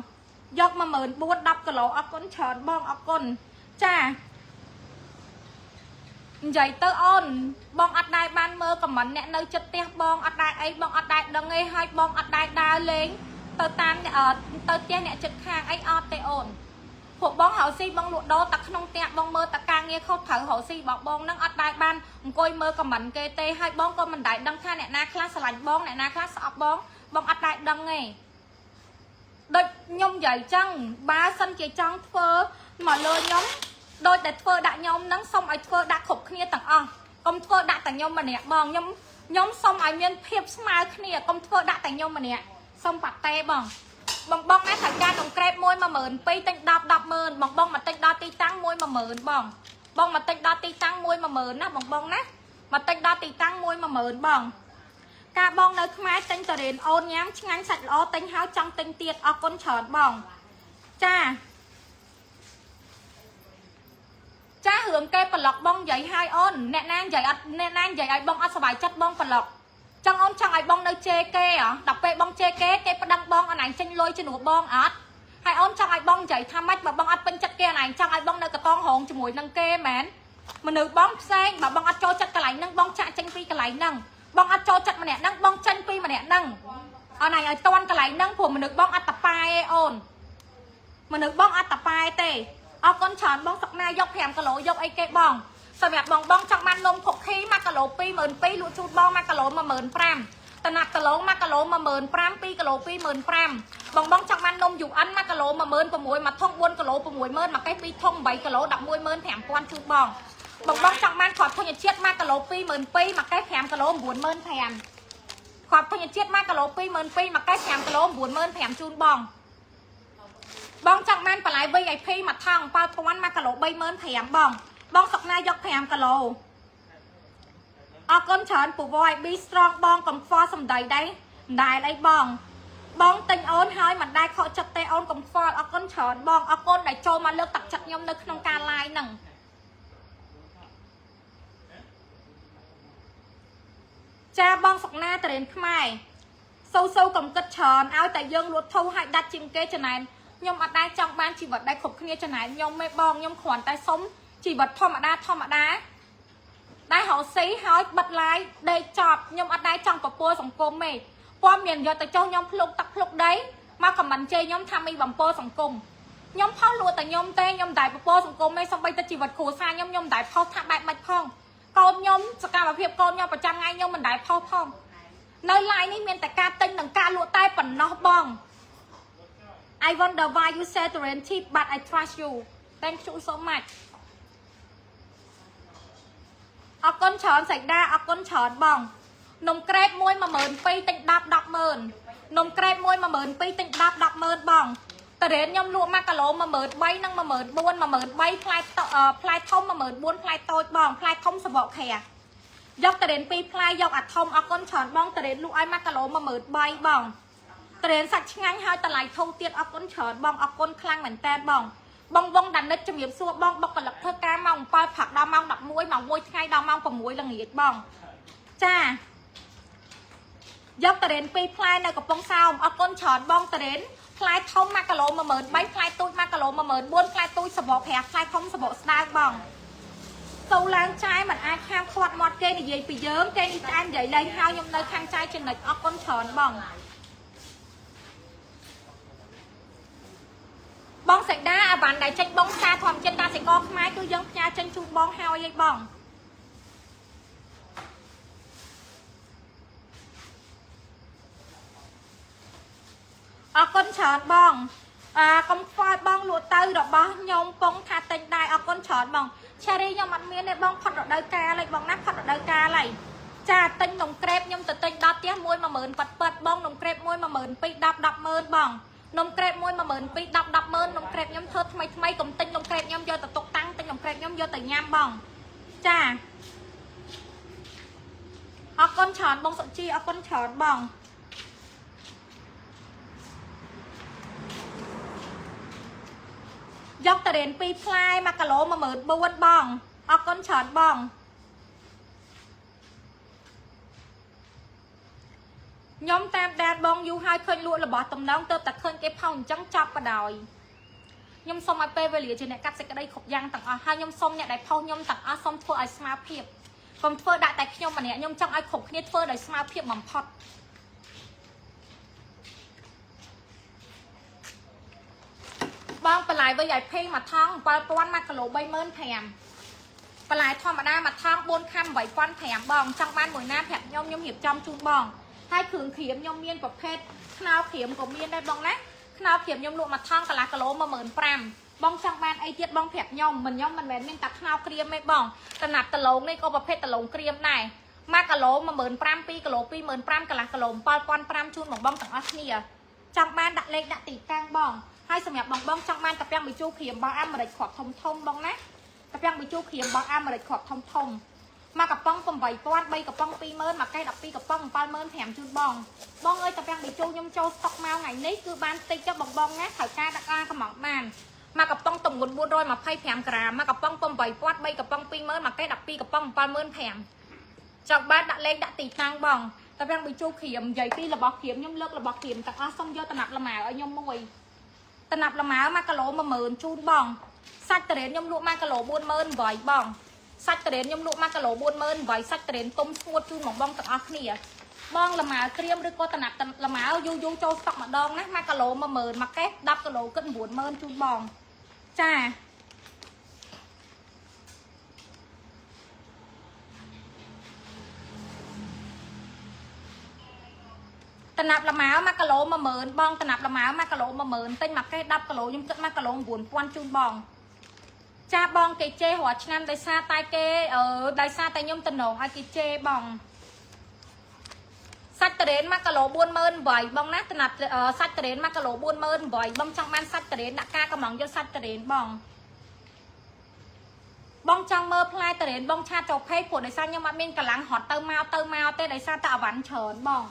យក14000 10គីឡូអរគុណច្រើនបងអរគុណចានិយាយទៅអូនបងអត់ដែរបានមើលខមមិនអ្នកនៅចិត្តផ្ទះបងអត់ដែរអីបងអត់ដែរដឹងអីហើយបងអត់ដែរដើរលេងទៅតាមទៅផ្ទះអ្នកចិត្តខាងអីអត់ទេអូនពួកបងរកស៊ីបងលក់ដូរតែក្នុងផ្ទះបងមើលតែការងារខុសត្រូវរកស៊ីរបស់បងនឹងអត់ដែរបានអង្គុយមើលខមមិនគេទេហើយបងក៏មិនដែរដឹងថាអ្នកណាខ្លះស្រឡាញ់បងអ្នកណាខ្លះស្អប់បងបងអត់ដែរដឹងទេ ដូចខ្ញុំនិយាយចឹងបើសិនជាចង់ធ្វើមកលើខ្ញុំដូចតែធ្វើដាក់ខ្ញុំហ្នឹងសុំឲ្យធ្វើដាក់គ្រប់គ្នាទាំងអស់កុំធ្វើដាក់តែខ្ញុំម្នាក់បងខ្ញុំខ្ញុំសុំឲ្យមានភាពស្មើគ្នាកុំធ្វើដាក់តែខ្ញុំម្នាក់សុំប៉ាតេបងបងបងណាត្រូវការកង្ក្រេបមួយ12000ទិញ10 100000បងបងមកទិញដល់ទីតាំងមួយ10000បងបងមកទិញដល់ទីតាំងមួយ10000ណាបងបងណាមកទិញដល់ទីតាំងមួយ10000បង ការបងនៅខ្មែរទិញតរេនអូនញ៉ាំឆ្ងាញ់សាច់ល្អទិញហើយចង់ទិញទៀតអរគុណច្រើនបងចាចារឿងគេប្លុកបងនិយាយឲ្យអូនអ្នកណានិយាយអត់អ្នកណានិយាយឲ្យបងអត់សប្បាយចិត្តបងប្លុកចង់អូនចង់ឲ្យបងនៅជេរគេហ៎ដល់ពេលបងជេរគេគេប្តឹងបងអនឯងចេញលុយជំនួសបងអត់ហើយអូនចង់ឲ្យបងនិយាយថាម៉េចបើបងអត់ពេញចិត្តគេអនឯងចង់ឲ្យបងនៅកតងរងជាមួយនឹងគេមែនមនុស្សបងផ្សេងបើបងអត់ចូលចិត្តកន្លែងហ្នឹងបងចាក់ចេញពីកន្លែងហ្នឹងបងអត់ចូលចិត្តម្នាក់ហ្នឹងបងចេញពីម្នាក់ហ្នឹងអនឯងឲ្យតន់កន្លែងហ្នឹងព្រោះមនុស្សបងអត់តប៉ែឯអូនមនុស្សបងអត់តប៉ែទេអរគុណច្រើនបងសុកណាយក5គីឡូយកអីគេបងសម្រាប់បងបងចង់បាននំខុកឃី1គីឡូ22000លក់ជូនបង1គីឡូ15000តំណាប់គីឡូ1គីឡូ15000 2គីឡូ25000បងបងចង់បាននំយូអិន1គីឡូ16000មួយធុង4គីឡូ60000មួយកេស2ធុង8គីឡូ115,000ជូនបងបងបងចង់បានគ្រាប់ធញ្ញជាតិ1គីឡូ22000មួយកេស5គីឡូ95000គ្រាប់ធញ្ញជាតិ1គីឡូ22000មួយកេស5គីឡូ95000ជូនបងបងចង់បានបន្លែ VIP មួយថង7000 1គីឡូ35000បងបងសុកណាយក5គីឡូអរគុណច្រើនពូវយ be strong បងកុំខ្វល់សំដីដែរមិនដែលអីបងបងទិញអូនហើយមិនដែលខកចិត្តទេអូនកុំខ្វល់អរគុណច្រើនបងអរគុណដែលចូលមកលើកទឹកចិត្តខ្ញុំនៅក្នុងការ live ហ្នឹងចាបងសុកណាតរេនខ្មែរសូសូកុំគិតច្រើនឲ្យតែយើងលួតធូរឲ្យដាច់ជាងគេចំណែនខ្ញុំអត់ដែលចង់បានជីវិតដែលគ្រប់គ្នាចំណែនខ្ញុំទេបងខ្ញុំគ្រាន់តែសុំជីវិតធម្មតាធម្មតាដែលរកស៊ីហើយបិទ live ដេកចប់ខ្ញុំអត់ដែលចង់ពពោលសង្គមទេព័ត៌មានយកទៅចុះខ្ញុំភ្លុកទឹកភ្លុកដីមកខមមិនជេរខ្ញុំថាមីបំពោសង្គមខ្ញុំផុសលក់តែខ្ញុំទេខ្ញុំមិនដែលពពោលសង្គមទេសូម្បីតែជីវិតគ្រួសារខ្ញុំខ្ញុំមិនដែលផុសថាបែបម៉េចផងកូនខ្ញុំសកម្មភាពកូនខ្ញុំប្រចាំថ្ងៃខ្ញុំមិនដែលផុសផងនៅ live នេះមានតែការទិញនិងការលក់តែប៉ុណ្ណោះបង I wonder why you said the rent cheap, but I trust you. Thank you so much. អរគុណច្រើនសៃដាអរគុណច្រើនបងនំក្រេបមួយ12000ទិញ10 100000នំក្រេបមួយ12000ទិញ10 100000បងតរ៉េនខ្ញុំលក់1គីឡូ13000និង14000 13000ផ្លែតផ្លែធំ14000ផ្លែតូចបងផ្លែធំសបកខែយកតរ៉េន2ផ្លែយកអាធំអរគុណច្រើនបងតរ៉េនលក់ឲ្យ1គីឡូ13000បងតរ៉េនសាច់ឆ្ងាញ់ហើយតម្លៃធូរទៀតអរគុណច្រើនបងអរគុណខ្លាំងមែនតើបងបងបងដានិតជំរាបសួរបងបុគ្គលិកធ្វើការម៉ោង7ព្រឹកដល់ម៉ោង11ម៉ោង1ថ្ងៃដល់ម៉ោង6ល្ងាចបងចាយកតរ៉េន2ផ្លែនៅកំពង់សោមអរគុណច្រើនបងតរ៉េនផ្លែធំ1គីឡូ13000ផ្លែទូច1គីឡូ14000ផ្លែទូចសបកប្រាស់ផ្លែធំសបកស្ដើងបងសូឡើងចាយមិនអាចខាមខាត់មាត់គេនិយាយពីយើងគេនេះចាយនិយាយលេងហើយខ្ញុំនៅខាងចាយចំណិចអរគុណច្រើនបងបងសេដាអាវ៉ាន់ដែលចេញបងសារធម្មជាតិកសិករខ្មែរគឺយើងផ្ញើចេញជូនបងហើយឯងបងអរគុណច្រើនបងអាកុំខ្វល់បងលក់ទៅរបស់ខ្ញុំពងថាទិញដែរអរគុណច្រើនបងឆេរីខ្ញុំអត់មានទេបងផុតរដូវកាលឯងបងណាផុតរដូវកាលហើយចាទិញនំក្រេបខ្ញុំទៅទិញដល់ផ្ទះមួយ10000ប៉ាត់ប៉ាត់បងនំក្រេបមួយ12000 10 100000បងនំក្រេបមួយ12000 10 100000នំក្រេបខ្ញុំធ្វើថ្មីថ្មីកុំទិញនំក្រេបខ្ញុំយកទៅទុកតាំងទិញនំក្រេបខ្ញុំយកទៅញ៉ាំបងចាអរគុណច្រើនបងសុជីអរគុណច្រើនបងយកតរេន2ផ្លែ1គីឡូ14000បងអរគុណច្រើនបងខ្ញុំតាមដានបងយូរហើយឃើញលក់របស់តំណងទៅតែឃើញគេផោសអញ្ចឹងចាប់បដ ாய் ខ្ញុំសូមឲ្យពេលវេលាជាអ្នកកាត់សេចក្តីគ្រប់យ៉ាងទាំងអស់ហើយខ្ញុំសូមអ្នកដែលផុសខ្ញុំទាំងអស់សូមធ្វើឲ្យស្មើភាពកុំធ្វើដាក់តែខ្ញុំម្នាក់ខ្ញុំចង់ឲ្យគ្រប់គ្នាធ្វើដោយស្មើភាពបំផុតបងបន្លែ VIP មួយថង7000 1គីឡូ35000បន្លែធម្មតាមួយថង4ខាំ8500បងចង់បានមួយណាប្រាប់ខ្ញុំខ្ញុំរៀបចំជូនបងហើយគ្រឿងក្រៀមខ្ញុំមានប្រភេទខ្នោក្រៀមក៏មានដែរបងណា ខ្នោក្រៀមខ្ញុំលក់មួយថង់កន្លះគីឡូ15000បងចង់បានអីទៀតបងប្រាប់ខ្ញុំមិនខ្ញុំមិនមែនមានតែខ្នោក្រៀមទេបងតំណាប់ដលងនេះក៏ប្រភេទដលងក្រៀមដែរ1គីឡូ15000 2គីឡូ25000កន្លះគីឡូ7500ជូនបងបងទាំងអស់គ្នាចង់បានដាក់លេខដាក់ទីតាំងបងហើយសម្រាប់បងបងចង់បានតាពាំងប៊ីជូក្រៀមរបស់អាមេរិកគ្រាប់ធំធំបងណាតាពាំងប៊ីជូក្រៀមរបស់អាមេរិកគ្រាប់ធំធំមកកំប៉ុង8000 3កំប៉ុង20000មួយកេស12កំប៉ុង75000ជូនបងបងអើយតាពាំងប៊ីជូខ្ញុំចូលស្តុកមកថ្ងៃនេះគឺបានតិចចុះបងបងណាត្រូវការដាក់ការកំងបានមកកំប៉ុងទម្ងន់425ក្រាមមកកំប៉ុង8000 3កំប៉ុង20000មួយកេស12កំប៉ុង75000ចង់បានដាក់លេខដាក់ទីតាំងបងតាពាំងប៊ីជូក្រៀមនិយាយពីរបស់ក្រៀមខ្ញុំលើករបស់ក្រៀមទាំងអស់សុំយកតំណាប់លម៉ើឲ្យខ្ញុំមួយតំណាប់លម៉ើ1គីឡូ10000ជូនបងសាច់តរ៉េនខ្ញុំលក់1គីឡូ48000បងសាច់តរ៉េនខ្ញុំលក់1គីឡូ48000សាច់តរ៉េនទុំស្ងួតជូនបងបងទាំងអស់គ្នាបងលម៉ើក្រៀមឬក៏តំណាប់លម៉ើយូរយូរចូលស្តុកម្ដងណា1គីឡូ10000មួយកេស10គីឡូគិត90000ជូនបងចាតំណាប់លម៉ើ1គីឡូ10000បងតំណាប់លម៉ើ1គីឡូ10000ទិញមួយកេស10គីឡូខ្ញុំគិត1គីឡូ9000ជូនបងចាបងគេជេររាល់ឆ្នាំដោយសារតែគេអឺដោយសារតែខ្ញុំតំណងឲ្យគេជេរបងសាច់តរ៉េន1គីឡូ48000បងណាតំណាប់សាច់តរ៉េន1គីឡូ48000បងចង់បានសាច់តរ៉េនដាក់ការកំងយកសាច់តរ៉េនបងបងចង់មើលផ្លែតរ៉េនបង chat ចូល page ព្រោះដោយសារខ្ញុំអត់មានកម្លាំងរត់ទៅមកទៅមកទេដោយសារតែអវ៉ាន់ច្រើនបង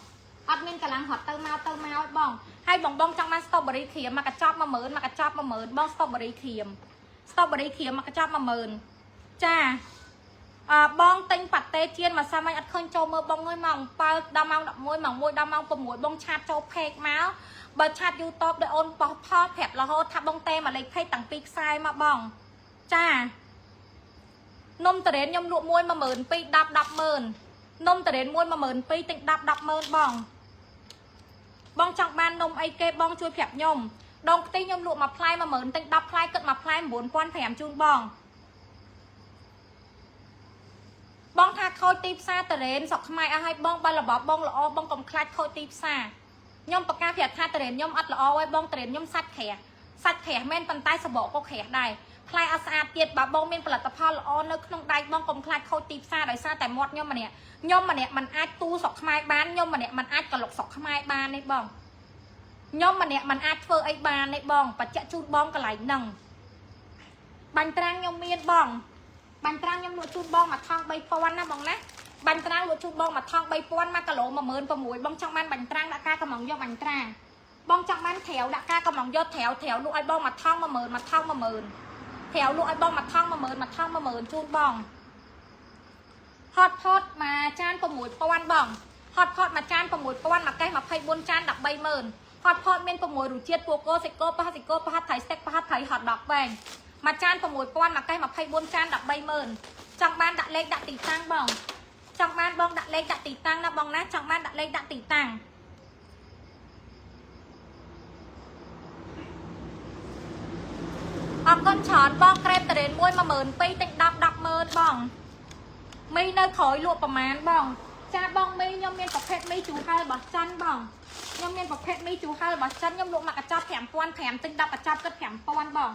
អត់មានកម្លាំងរត់ទៅមកទៅមកបងហើយបងបងចង់បាន strawberry ក្រៀមមកកញ្ចប់10000មកកញ្ចប់10000បង strawberry ក្រៀម strawberry ក្រៀមមកកញ្ចប់10000ចាអឺបងទិញប៉ាតេជៀនមកសាមញ្ញអត់ឃើញចូលមើលបងអើយម៉ោង7ដល់ម៉ោង11ម៉ោង1ដល់ម៉ោង6បង chat ចូល page មកបើ chat YouTube ដោយអូនបោះផលប្រាប់រហូតថាបងទេមកលេខ page តាំងពីខ្សែមកបងចានំតរ៉េនខ្ញុំលក់មួយ12000 10 100000នំតរ៉េនមួយ12000ទិញ10 100000បងបងចង់បាននំអីគេបងជួយប្រាប់ខ្ញុំដងខ្ទិះខ្ញុំលក់មួយផ្លែ10000ទិញ10ផ្លែគិតមួយផ្លែ9500ជូនបងបងថាខូចទីផ្សារតរ៉េនស្រុកខ្មែរអស់ហើយបងបើរបបបងល្អបងកុំខ្លាចខូចទីផ្សារខ្ញុំប្រកាសប្រាប់ថាតរ៉េនខ្ញុំអត់ល្អហើយបងតរ៉េនខ្ញុំសាច់ក្រាស់សាច់ក្រាស់មែនប៉ុន្តែសបកក៏ក្រាស់ដែរផ្លែអត់ស្អាតទៀតបើបងមានផលិតផលល្អនៅក្នុងដៃបងកុំខ្លាចខូចទីផ្សារដោយសារតែមាត់ខ្ញុំម្នាក់ខ្ញុំម្នាក់មិនអាចទូស្រុកខ្មែរបានខ្ញុំម្នាក់មិនអាចក្លុកស្រុកខ្មែរបានទេបងខ្ញុំម្នាក់មិនអាចធ្វើអីបានទេបងបច្ចៈជូនបងកន្លែងហ្នឹងបាញ់ត្រាំងខ្ញុំមានបងបាញ់ត្រាំងខ្ញុំលក់ជូនបងមួយថង់3000ណាបងណាបាញ់ត្រាំងលក់ជូនបងមួយថង់3000 1គីឡូ16000បងចង់បានបាញ់ត្រាំងដាក់ការកំងយកបាញ់ត្រាំងបងចង់បានត្រាវដាក់ការកំងយកត្រាវត្រាវលក់ឲ្យបងមួយថង់10000មួយថង់10000ត្រាវលក់ឲ្យបងមួយថង់10000មួយថង់10000ជូនបងហត់ផតមួយចាន6000បងហត់ផតមួយចាន6000មួយកេស24ចាន130,000ហត់ផតមាន6រសជាតិពូកូសិកូប៉ាសិកូប៉ាថៃស្ទិកប៉ាថៃហត់ដកវែងមួយចាន6000មួយកេស24ចាន130,000ចង់បានដាក់លេខដាក់ទីតាំងបងចង់បានបងដាក់លេខដាក់ទីតាំងណាបងណាចង់បានដាក់លេខដាក់ទីតាំងអរគុណច្រើនបងក្រេបតរ៉េនមួយ12000ទិញ10 100000បងមីនៅក្រោយលក់ប្រមាណបងចាបងមីខ្ញុំមានប្រភេទមីជូហែលរបស់ចិនបងខ្ញុំមានប្រភេទមីជូហែលរបស់ចិនខ្ញុំលក់មកកញ្ចប់5500ទិញ10កញ្ចប់គិត5000បង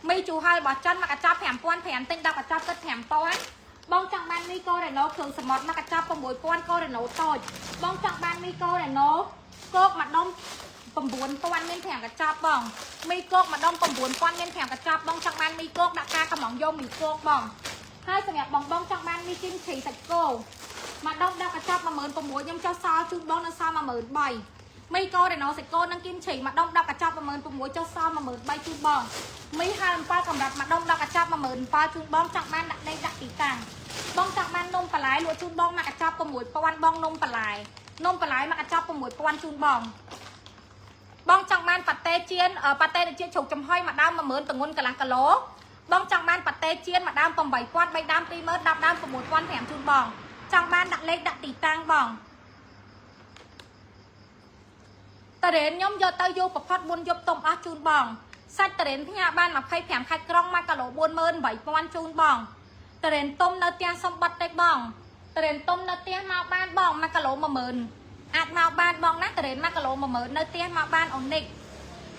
មីជូហែលរបស់ចិនមកកញ្ចប់5500ទិញ10កញ្ចប់គិត5000បងចង់បានមីកូរ៉េណូគ្រឿងសមុទ្រមកកញ្ចប់6000កូរ៉េណូតូចបងចង់បានមីកូរ៉េណូគោកមួយដុំ9000មាន5កញ្ចប់បងមីគោកម្ដុំ9000មាន5កញ្ចប់បងចង់បានមីគោកដាក់ការកំងយកមីគោកបងហើយសម្រាប់បងបងចង់បានមីគីមឈីសាច់គោម្ដុំ10កញ្ចប់16000ខ្ញុំចុះសល់ជូនបងនៅសល់13000មីកូរ៉េណូសាច់គោនិងគីមឈីម្ដុំ10កញ្ចប់16000ចុះសល់13000ជូនបងមីហើ7កម្រិតម្ដុំ10កញ្ចប់17000ជូនបងចង់បានដាក់លេខដាក់ទីតាំងបងចង់បាននំបន្លែលក់ជូនបងមួយកញ្ចប់6000បងនំបន្លែនំបន្លែមួយកញ្ចប់6000ជូនបងបងចង់បានប៉ាតេជៀនប៉ាតេជាជ្រូកចំហុយមួយដើម10000ទងន់កន្លះគីឡូបងចង់បានប៉ាតេជៀនមួយដើម8000 3ដើម20000 10ដើម6500ជូនបងចង់បានដាក់លេខដាក់ទីតាំងបងតរ៉េនខ្ញុំយកទៅយកប្រផុត4យប់ទុំអស់ជូនបងសាច់តរ៉េនផ្ញើបាន25ខេត្តក្រុង1គីឡូ48000ជូនបងតរ៉េនទុំនៅផ្ទះសំបត្តិទេបងតរ៉េនទុំនៅផ្ទះមកបានបង1គីឡូ10000អាចមកបានបងណាតរ៉េន1គីឡូ10000នៅផ្ទះមកបានអូនិក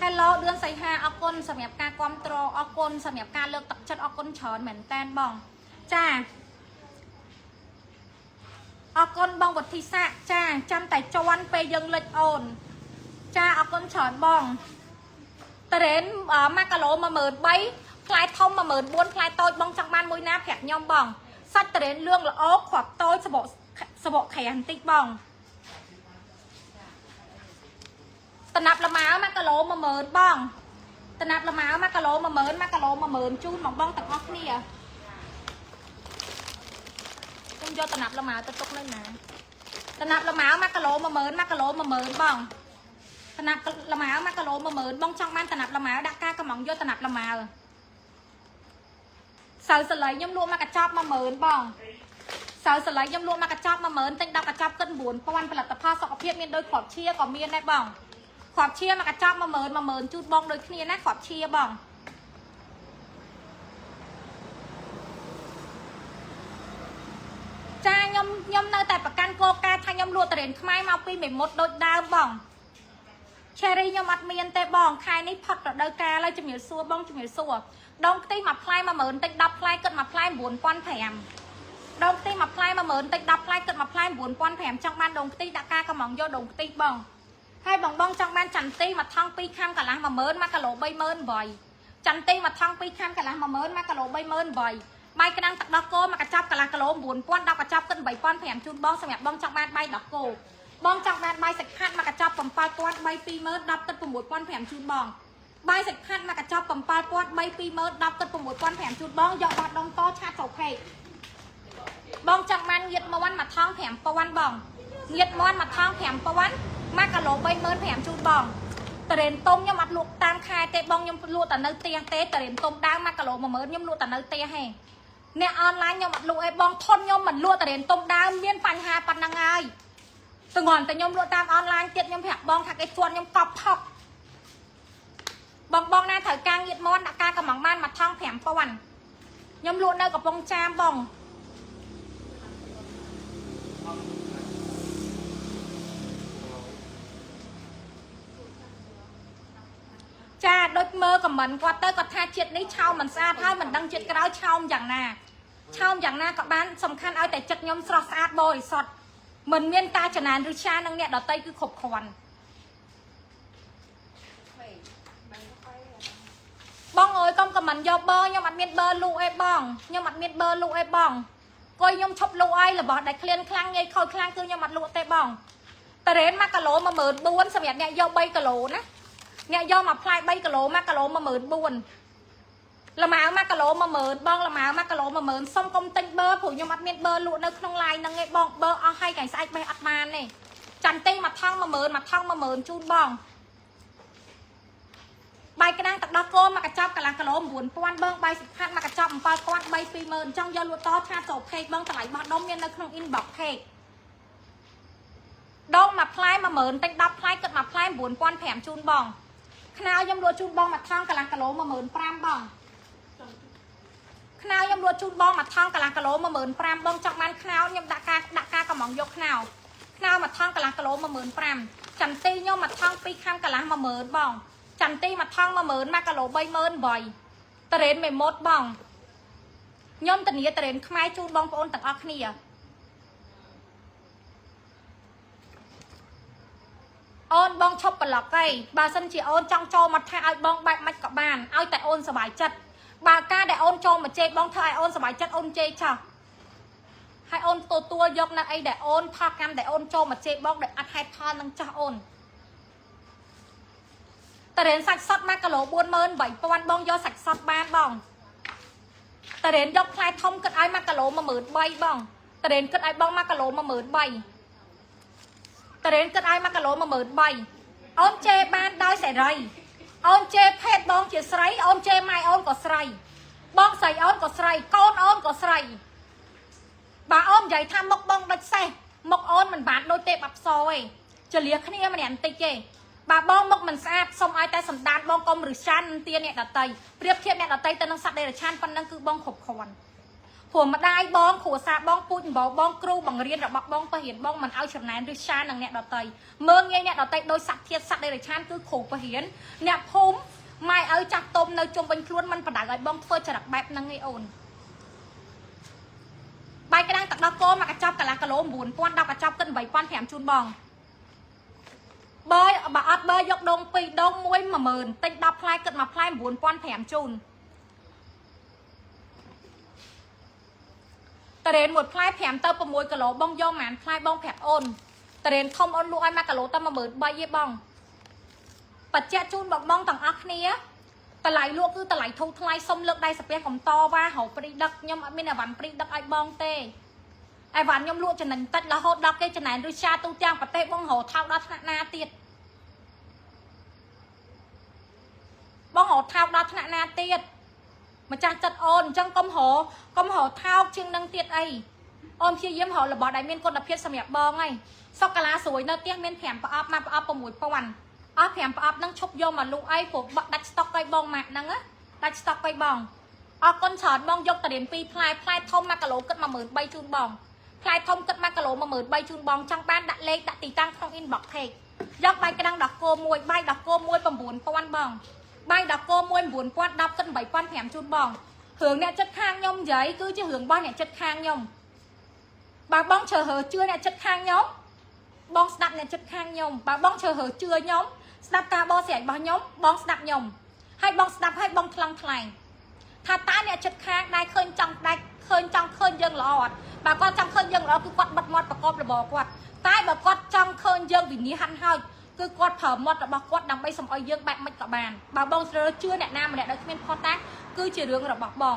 Hello ឌឿនសីហាអរគុណសម្រាប់ការគ្រប់គ្រងអរគុណសម្រាប់ការលើកទឹកចិត្តអរគុណច្រើនមែនតែនបងចាអរគុណបងវុធីសាចាចាំតែជន់ពេលយើងលិចអូន ចាអរគុណច្រើនបងតរ៉េន1គីឡូ13000ផ្លែធំ14000ផ្លែតូចបងចង់បានមួយណាប្រាប់ខ្ញុំបងសាច់តរ៉េនលឿងល្អគ្រាប់តូចសបកសបកក្រាស់បន្តិចបងតំណាប់លម៉ើ1គីឡូ10000បងតំណាប់លម៉ើ1គីឡូ10000 1គីឡូ10000ជូនបងបងទាំងអស់គ្នាខ្ញុំយកតំណាប់លម៉ើទៅទុកនៅណាតំណាប់លម៉ើ1គីឡូ10000 1គីឡូ10000បង តំណាប់លម៉ើ1គីឡូ10000បងចង់បានតំណាប់លម៉ើដាក់ការកំងយកតំណាប់លម៉ើសៅសលៃខ្ញុំលក់មកកញ្ចប់10000បងសៅសលៃខ្ញុំលក់មកកញ្ចប់10000ទិញ10កញ្ចប់គិត9000ផលិតផលសុខភាពមានដូចគ្រាប់ឈាក៏មានដែរបងគ្រាប់ឈាមកញ្ចប់10000 10000ជូតបងដូចគ្នាណាគ្រាប់ឈាបងចាខ្ញុំខ្ញុំនៅតែប្រកាន់គោលការណ៍ថាខ្ញុំលក់តរេនខ្មែរមកពីមេមត់ដូចដើមបង cherry ខ្ញុំអត់មានទេបងខែនេះផុតរដូវកាលហើយជំរាបសួរបងជំរាបសួរដងខ្ទិះមួយផ្លែ10000តិច10ផ្លែគិតមួយផ្លែ9500ដងខ្ទិះមួយផ្លែ10000តិច10ផ្លែគិតមួយផ្លែ9500ចង់បានដងខ្ទិះដាក់ការកំងយកដងខ្ទិះបងហើយបងបងចង់បានចន្ទីមួយថង់2ខាំកន្លះ10000 1គីឡូ38000ចន្ទីមួយថង់2ខាំកន្លះ10000 1គីឡូ38000បាយក្តាំងទឹកដោះគោមកកញ្ចប់កន្លះគីឡូ9000 10កញ្ចប់គិត8500ជូនបងសម្រាប់បងចង់បានបាយដោះគោបងចង់បានបាយសាច់ផាត់មកកញ្ចប់7000 3 20000 10គិត6500ជូនបងបាយសាច់ផាត់មកកញ្ចប់7000 3 20000 10គិត6500ជូនបងយកបាត់ដុំតឆាតចូលពេកបងចង់បានងៀតមាន់មួយថង5000បងងៀតមាន់មួយថង5000 1គីឡូ35000ជូនបងតរេនទុំខ្ញុំអត់លក់តាមខែទេបងខ្ញុំលក់តែនៅផ្ទះទេតរេនទុំដើម1គីឡូ10000ខ្ញុំលក់តែនៅផ្ទះហេអ្នកអនឡាញខ្ញុំអត់លក់អីបងធន់ខ្ញុំមិនលក់តរេនទុំដើមមានបញ្ហាប៉ុណ្ណឹងហើយ តងន់តែខ្ញុំលក់តាមអនឡាញទៀតខ្ញុំប្រាប់បងថាគេជន់ខ្ញុំកប់ថប់បងបងណាត្រូវការងៀតមន់ដាក់ការកំងបានមួយថង5000ខ្ញុំលក់នៅកំពង់ចាមបងចាដូចមើលខមមិនគាត់ទៅគាត់ថាជាតិនេះឆោមមិនស្អាតហើយមិនដឹងជាតិក្រោយឆោមយ៉ាងណាឆោមយ៉ាងណាក៏បានសំខាន់ឲ្យតែចិត្តខ្ញុំស្រស់ស្អាតបរិសុទ្ធមិនមានការចំណានឬឆានឹងអ្នកដតីគឺគ្រប់គ្រាន់បងអើយកុំខមមិនយកបឺខ្ញុំអត់មានបឺលក់អីបងខ្ញុំអត់មានបឺលក់អីបងគយខ្ញុំឈប់លក់អីរបស់ដែលក្លៀនខ្លាំងងាយខូចខ្លាំងគឺខ្ញុំអត់លក់ទេបងតរ៉េន1គីឡូ14000សម្រាប់អ្នកយក3គីឡូណាអ្នកយកមកផ្លែ3គីឡូ1គីឡូ14000លម៉ាវ1គីឡូ10000បងលម៉ាវ1គីឡូ10000សុំកុំទិញបឺព្រោះខ្ញុំអត់មានបឺលក់នៅក្នុង line ហ្នឹងឯងបងបឺអស់ហើយកែស្អែកបេះអត់បានទេចន្ទីមួយថង10000មួយថង10000ជូនបងបាយក្តាំងទឹកដោះគោមកកញ្ចប់កន្លះគីឡូ9000បងបាយសិផាត់មកកញ្ចប់7000 3 20000ចង់យកលក់តឆាតចូល page បងតម្លៃបោះដុំមាននៅក្នុង inbox page ដងមួយផ្លែ10000ទិញ10ផ្លែគិតមួយផ្លែ9500ជូនបងខ្នើខ្ញុំលក់ជូនបងមួយថងកន្លះគីឡូ15000បងខ្នើខ្ញុំលក់ជូនបងមួយថងកន្លះគីឡូ15000បងចង់បានខ្នើខ្ញុំដាក់ការដាក់ការកំងយកខ្នើខ្នើមួយថងកន្លះគីឡូ15000ចន្ទីខ្ញុំមួយថង2ខាំកន្លះ10000បងចន្ទីមួយថង10000 1គីឡូ38000តរ៉េនមេម៉ូតបងខ្ញុំធានាតរ៉េនខ្មែរជូនបងប្អូនទាំងអស់គ្នាអូនបងឈប់ប្លុកឯងបើសិនជាអូនចង់ចូលមកថាឲ្យបងបែបម៉េចក៏បានឲ្យតែអូនសប្បាយចិត្តបើការដែលអូនចូលមកជេរបងធ្វើឲ្យអូនសប្បាយចិត្តអូនជេរចោះហើយអូនទទួលយកនៅអីដែលអូនផលកម្មដែលអូនចូលមកជេរបងដោយអត់ហេតុផលនឹងចោះអូនតរ៉េនសាច់សុត1គីឡូ48000បងយកសាច់សុតបានបងតរ៉េនយកផ្លែធំគិតឲ្យ1គីឡូ13000បងតរ៉េនគិតឲ្យបង1គីឡូ13000តរ៉េនគិតឲ្យ1គីឡូ13000អូនជេរបានដោយសេរីអូនជេរភេទបងជាស្រីអូនជេរម៉ែអូនក៏ស្រីបងស្រីអូនក៏ស្រីកូនអូនក៏ស្រីបើអូននិយាយថាមុខបងដូចសេះមុខអូនមិនបានដូចទេបាប់សទេចលៀគ្នាម្នាក់បន្តិចទេបើបងមុខមិនស្អាតសុំឲ្យតែសម្ដានបងកុំរឆានទាអ្នកដតីប្រៀបធៀបអ្នកដតីទៅនឹងសត្វដេរឆានប៉ុណ្ណឹងគឺបងគ្រប់គ្រាន់ ព្រោះម្ដាយបងគ្រួសារបងពូជអំបោបងគ្រូបង្រៀនរបស់បងបរិញ្ញាបងមិនឲ្យចំណែនឬឆាននឹងអ្នកដតីមើងងាយអ្នកដតីដោយសត្វធាតសត្វដេរឆានគឺគ្រូបរិញ្ញាអ្នកភូមិម៉ែឪចាស់ទុំនៅជុំវិញខ្លួនមិនបដៅឲ្យបងធ្វើចរិតបែបហ្នឹងឯងអូនបាយក្តាំងទឹកដោះគោមកកញ្ចប់កន្លះគីឡូ9000 10កញ្ចប់គិត8500ជូនបងបើបើអត់បើយកដង2ដង1 10000ទិញ10ផ្លែគិតមួយផ្លែ9500ជូន តរ៉េនមួយផ្លែ5ទៅ6គីឡូបងយកប៉ុន្មានផ្លែបងប្រាប់អូនតរ៉េនធំអូនលក់ឲ្យ1គីឡូតែ13000ទេបងបច្ចៈជូនបងបងទាំងអស់គ្នាតម្លៃលក់គឺតម្លៃធូរថ្លៃសុំលើកដៃសាពះកំតវ៉ារកព្រីដឹកខ្ញុំអត់មានអីវ៉ាន់ព្រីដឹកឲ្យបងទេអីវ៉ាន់ខ្ញុំលក់ចំណេញតិចរហូតដល់គេចំណែនរុស្ស៊ីទូទាំងប្រទេសបងរកថោកដល់ថ្នាក់ណាទៀតបងរកថោកដល់ថ្នាក់ណាទៀតម្ចាស់ចិត្តអូនអញ្ចឹងកុំរកកុំរកថោកជាងនឹងទៀតអីអូនព្យាយាមរករបស់ដែលមានគុណភាពសម្រាប់បងហើយសូកូឡាស្រួយនៅផ្ទះមាន5ប្រអប់មកប្រអប់6000អស់5ប្រអប់ហ្នឹងឈប់យកមកលក់អីព្រោះបាក់ដាច់ស្តុកឲ្យបងម៉ាក់ហ្នឹងណាដាច់ស្តុកឲ្យបងអរគុណច្រើនបងយកតរៀន2ផ្លែផ្លែធំ1គីឡូគិត13000ជូនបងផ្លែធំគិត1គីឡូ13000ជូនបងចង់បានដាក់លេខដាក់ទីតាំងក្នុង inbox page យកបាយក្តាំងដោះគោមួយបាយដោះគោមួយ9000បង បាយដល់គោមួយ9000 10គិត8500ជូនបងរឿងអ្នកចិត្តខាងខ្ញុំនិយាយគឺជារឿងរបស់អ្នកចិត្តខាងខ្ញុំបើបងជ្រើសរើសជឿអ្នកចិត្តខាងខ្ញុំបងស្ដាប់អ្នកចិត្តខាងខ្ញុំបើបងជ្រើសរើសជឿខ្ញុំស្ដាប់ការបកស្រាយរបស់ខ្ញុំបងស្ដាប់ខ្ញុំហើយបងស្ដាប់ហើយបងថ្លឹងថ្លែងថាតើអ្នកចិត្តខាងដែរឃើញចង់ដាច់ឃើញចង់ឃើញយើងល្អអត់បើគាត់ចង់ឃើញយើងល្អគឺគាត់បិទមាត់ប្រកបរបរគាត់តែបើគាត់ចង់ឃើញយើងវិនិច្ឆ័យហាន់ហើយ គឺគាត់ប្រើមាត់របស់គាត់ដើម្បីសំអុយយើងបែបមិនក៏បានបើបងស្រើជឿអ្នកណាម្នាក់ដែលគ្មានផុសតាគឺជារឿងរបស់បង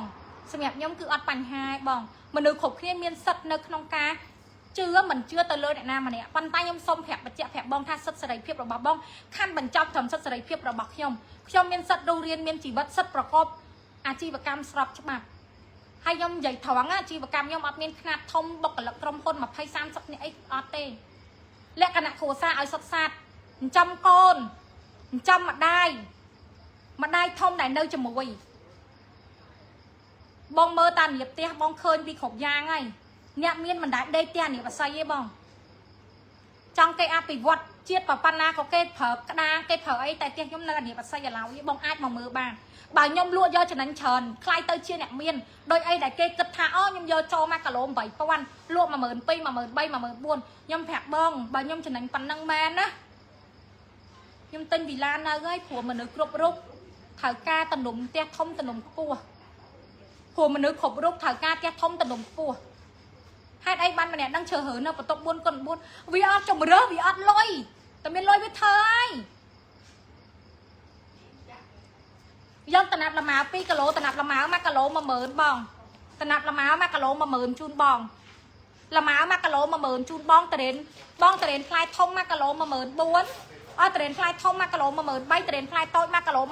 សម្រាប់ខ្ញុំគឺអត់បញ្ហាទេបងមនុស្សគ្រប់គ្នាមានសិទ្ធិនៅក្នុងការជឿមិនជឿទៅលើអ្នកណាម្នាក់ប៉ុន្តែខ្ញុំសូមប្រាប់បញ្ជាក់ប្រាប់បងថាសិទ្ធិសេរីភាពរបស់បងខាន់បញ្ចប់ត្រឹមសិទ្ធិសេរីភាពរបស់ខ្ញុំខ្ញុំមានសិទ្ធិរស់រានមានជីវិតសិទ្ធិប្រកបអាជីវកម្មស្របច្បាប់ហើយខ្ញុំនិយាយត្រង់អាជីវកម្មខ្ញុំអត់មានខ្នាតធំបុគ្គលិកក្រុមហ៊ុន20 30នាក់អីអត់ទេលក្ខណៈគ្រួសារឲ្យសុទ្ធសាធ ចិញ្ចឹមកូនចិញ្ចឹមម្ដាយម្ដាយធំដែលនៅជាមួយបងមើលតានៀបផ្ទះបងឃើញពីគ្រប់យ៉ាងហើយអ្នកមានមិនដែលដេកផ្ទះនៀបអស័យទេបងចង់គេអភិវឌ្ឍជាតិប៉ុណ្ណាក៏គេប្រើក្តារគេប្រើអីតែផ្ទះខ្ញុំនៅអានៀបអស័យឥឡូវបងអាចមកមើលបានបើខ្ញុំលក់យកចំណេញច្រើនខ្លាយទៅជាអ្នកមានដោយអីដែលគេគិតថាអូខ្ញុំយកចូល1គីឡូ8000លក់12000 13000 14000ខ្ញុំប្រាប់បងបើខ្ញុំចំណេញប៉ុណ្ណឹងមែនណា ខ្ញុំទិញវីឡានៅហើយព្រោះមនុស្សគ្រប់រូបត្រូវការទំនំផ្ទះធំទំនំខ្ពស់ព្រោះមនុស្សគ្រប់រូបត្រូវការផ្ទះធំទំនំខ្ពស់ហេតុអីបានម្នាក់ហ្នឹងជ្រើសរើសនៅបន្ទប់4គុណ4វាអត់ជំរើសវាអត់លុយតែមានលុយវាធ្វើហើយយកតំណាប់លម៉ា2គីឡូតំណាប់លម៉ា1គីឡូ10000បងតំណាប់លម៉ា1គីឡូ10000ជូនបងលម៉ា1គីឡូ10000ជូនបងតរេនបងតរេនផ្លែធំ1គីឡូ14000 អត់តរេនផ្លែធំ1គីឡូ13000តរេនផ្លែតូច1គីឡូ14000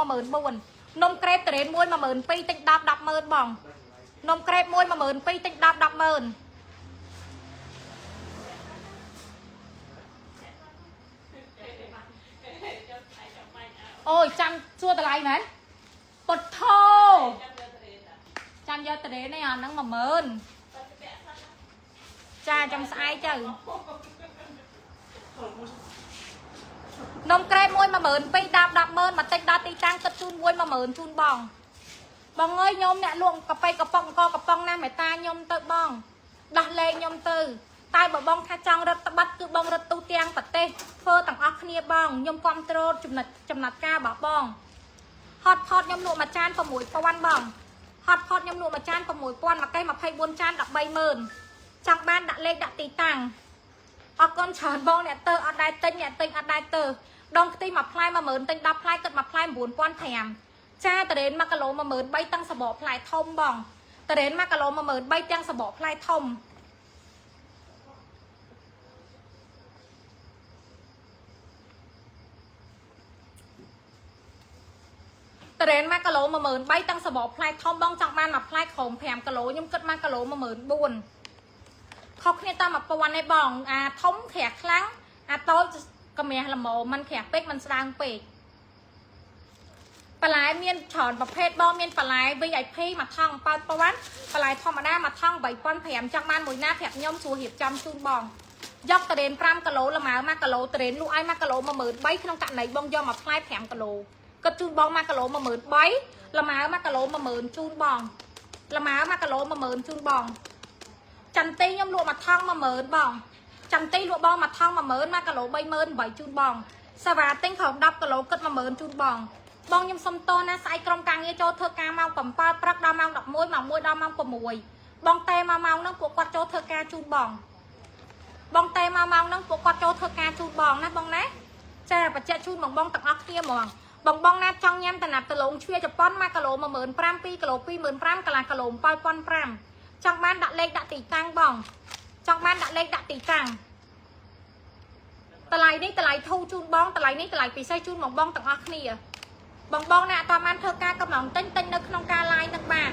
នំក្រេបតរេន1 12000ទិញ10 100,000បងនំក្រេប1 12000ទិញ10 100,000អូយចាំសួរតម្លៃមែនពុទ្ធោចាំយកតរេននេះអាហ្នឹង10000ចាចាំស្អែកទៅ នំក្រែបមួយ12000 10 100,000មកតិចដល់ទីតាំងគិតជូនមួយ10000ជូនបងបងអើយខ្ញុំអ្នកលក់កាហ្វេកំប៉ុងអង្គកំប៉ុងណាមេតាខ្ញុំទៅបងដោះលែងខ្ញុំទៅតែបើបងថាចង់រត់ត្បិតគឺបងរត់ទូទាំងប្រទេសធ្វើទាំងអស់គ្នាបងខ្ញុំគ្រប់គ្រងចំណិតចំណាត់ការរបស់បងហត់ផតខ្ញុំលក់មួយចាន6000បងហត់ផតខ្ញុំលក់មួយចាន6000មួយកេស24ចាន130,000ចង់បានដាក់លេខដាក់ទីតាំង អរគុណច្រើនបងអ្នកទៅអត់ដែរទិញអ្នកទិញអត់ដែរទៅដងខ្ទិះមួយផ្លែ10000ទិញ10ផ្លែគិតមួយផ្លែ9500ចាតរ៉េន1គីឡូ13000តាំងសបកផ្លែធំបងតរ៉េន1គីឡូ13000ទាំងសបកផ្លែធំតរ៉េន1គីឡូ13000តាំងសបកផ្លែធំបងចង់បានមួយផ្លែក្រោម5គីឡូខ្ញុំគិត1គីឡូ14000 ខុសគ្នាតាម1000ឯងបងអាធំក្រាស់ខ្លាំងអាតូចកម្រាស់ល្មមមិនក្រាស់ពេកមិនស្ដើងពេក បន្លែមានច្រើនប្រភេទបងមានបន្លែ VIP មួយថង់7000បន្លែធម្មតាមួយថង់3500ចង់បានមួយណាប្រាប់ខ្ញុំស្រួលរៀបចំជូនបងយកតរេន5គីឡូល្មើ1គីឡូតរេនលក់ឲ្យ1គីឡូ13000ក្នុងករណីបងយកមកផ្លែ5គីឡូគិតជូនបង1គីឡូ13000ល្មើ1គីឡូ10000ជូនបងល្មើ1គីឡូ10000ជូនបងចន្ទីខ្ញុំលក់មួយថង់10000បងចន្ទីលក់បងមួយថង់10000 1គីឡូ38000ជូនបងសាវ៉ាទិញក្រោម10គីឡូគិត10000ជូនបង បងខ្ញុំសុំតណាស្អែកក្រុមការងារចូលធ្វើការម៉ោង7ព្រឹកដល់ម៉ោង11ម៉ោង1ដល់ម៉ោង6បងតែមកម៉ោងហ្នឹងពួកគាត់ចូលធ្វើការជូនបងបងតែមកម៉ោងហ្នឹងពួកគាត់ចូលធ្វើការជូនបងណាបងណាចាបច្ចៈជូនបងបងទាំងអស់គ្នាហ្មងបងបងណាចង់ញ៉ាំតំណាប់ដលងជ្វាជប៉ុន1គីឡូ15000 2គីឡូ25000កន្លះគីឡូ7500ចង់បានដាក់លេខដាក់ទីតាំងបងចង់បានដាក់លេខដាក់ទីតាំងតម្លៃនេះតម្លៃធូរជូនបងតម្លៃនេះតម្លៃពិសេសជូនបងបងទាំងអស់គ្នា បងបងណាអត់តាមបានធ្វើការកំឡុងទិញទិញនៅក្នុងការ live នឹងបាន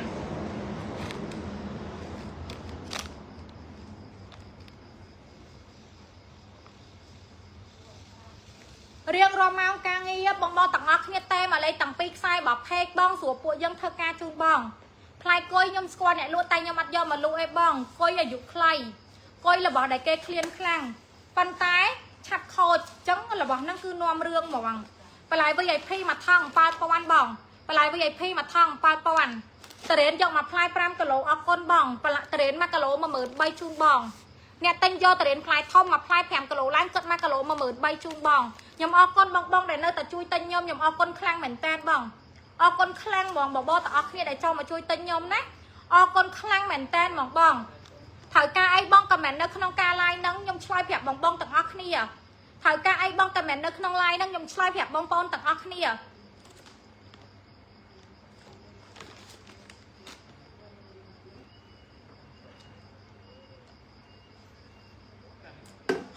រៀងរាល់ម៉ោងការងារបងបងទាំងអស់គ្នាតែមកលេខតាំងពីខ្សែបើផេកបងស្រួលពួកយើងធ្វើការជូនបងផ្លែគុយខ្ញុំស្គាល់អ្នកលក់តែខ្ញុំអត់យកមកលក់ឯបងគុយអាយុខ្លីគុយរបស់ដែលគេឃ្លានខ្លាំងប៉ុន្តែឆាប់ខូចអញ្ចឹងរបស់ហ្នឹងគឺនាំរឿងហ្មង បន្លែ VIP មួយថង់7000បងបន្លែ VIP មួយថង់7000តរេនយកមកផ្លែ5គីឡូអរគុណបងបន្លែតរេន1គីឡូ13000ជូនបងអ្នកទិញយកតរេនផ្លែធំមកផ្លែ5គីឡូឡើងគិត1គីឡូ13000ជូនបងខ្ញុំអរគុណបងបងដែលនៅតែជួយទិញខ្ញុំខ្ញុំអរគុណខ្លាំងមែនតើបងអរគុណខ្លាំងហ្មងបងបងទាំងអស់គ្នាដែលចូលមកជួយទិញខ្ញុំណាអរគុណខ្លាំងមែនតើហ្មងបងត្រូវការអីបង comment នៅក្នុងការ live ហ្នឹងខ្ញុំឆ្លើយប្រាប់បងបងទាំងអស់គ្នា ត្រូវការអីបង comment នៅក្នុង live ហ្នឹងខ្ញុំឆ្លើយប្រាប់បងប្អូនទាំងអស់គ្នា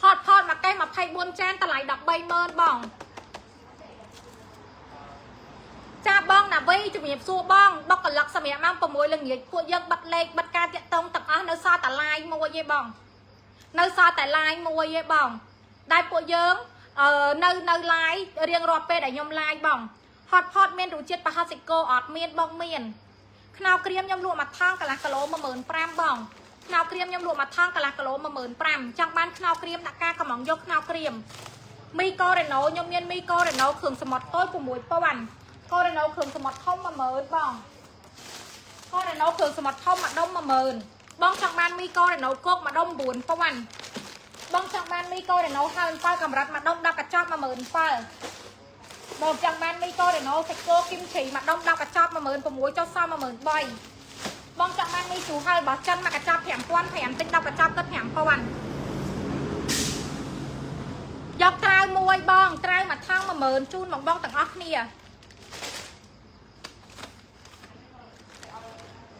ហត់ផតមួយកេះ24ចានតម្លៃ130,000បងចាបងណាវីជំរាបសួរបងបុគ្គលិកសម្រាប់ម៉ោង6ល្ងាចពួកយើងបិទលេខបិទការតាក់ទងទាំងអស់នៅសល់តែ line មួយទេបងនៅសល់តែ line មួយទេបង ដែលពួកយើងអឺនៅនៅ live រៀងរាល់ពេលដែលខ្ញុំ live បងហត់ផតមានរសជាតិប្រហិតសិកោអត់មានបងមានខ្នោក្រៀមខ្ញុំលក់មួយថង់កន្លះគីឡូ15000បងខ្នោក្រៀមខ្ញុំលក់មួយថង់កន្លះគីឡូ15000ចង់បានខ្នោក្រៀមដាក់ការកំងយកខ្នោក្រៀមមីកូរ៉េណូខ្ញុំមានមីកូរ៉េណូគ្រឿងសមុទ្រតូច6000កូរ៉េណូគ្រឿងសមុទ្រធំ10000បងកូរ៉េណូគ្រឿងសមុទ្រធំមួយដុំ10000បងចង់បានមីកូរ៉េណូគោកមួយដុំ9000 បងចង់បានមីកូរ៉េណូហើយ7កម្រិតមួយដុំ10កញ្ចប់17000បងចង់បានមីកូរ៉េណូសាច់គោគីមឈីមួយដុំ10កញ្ចប់16000ចុះសល់13000បងចង់បានមីជូរហើយរបស់ចិនមួយកញ្ចប់5500ទិញ10កញ្ចប់គិត5000យកត្រាវមួយបងត្រាវមួយថង់10000ជូនបងបងទាំងអស់គ្នា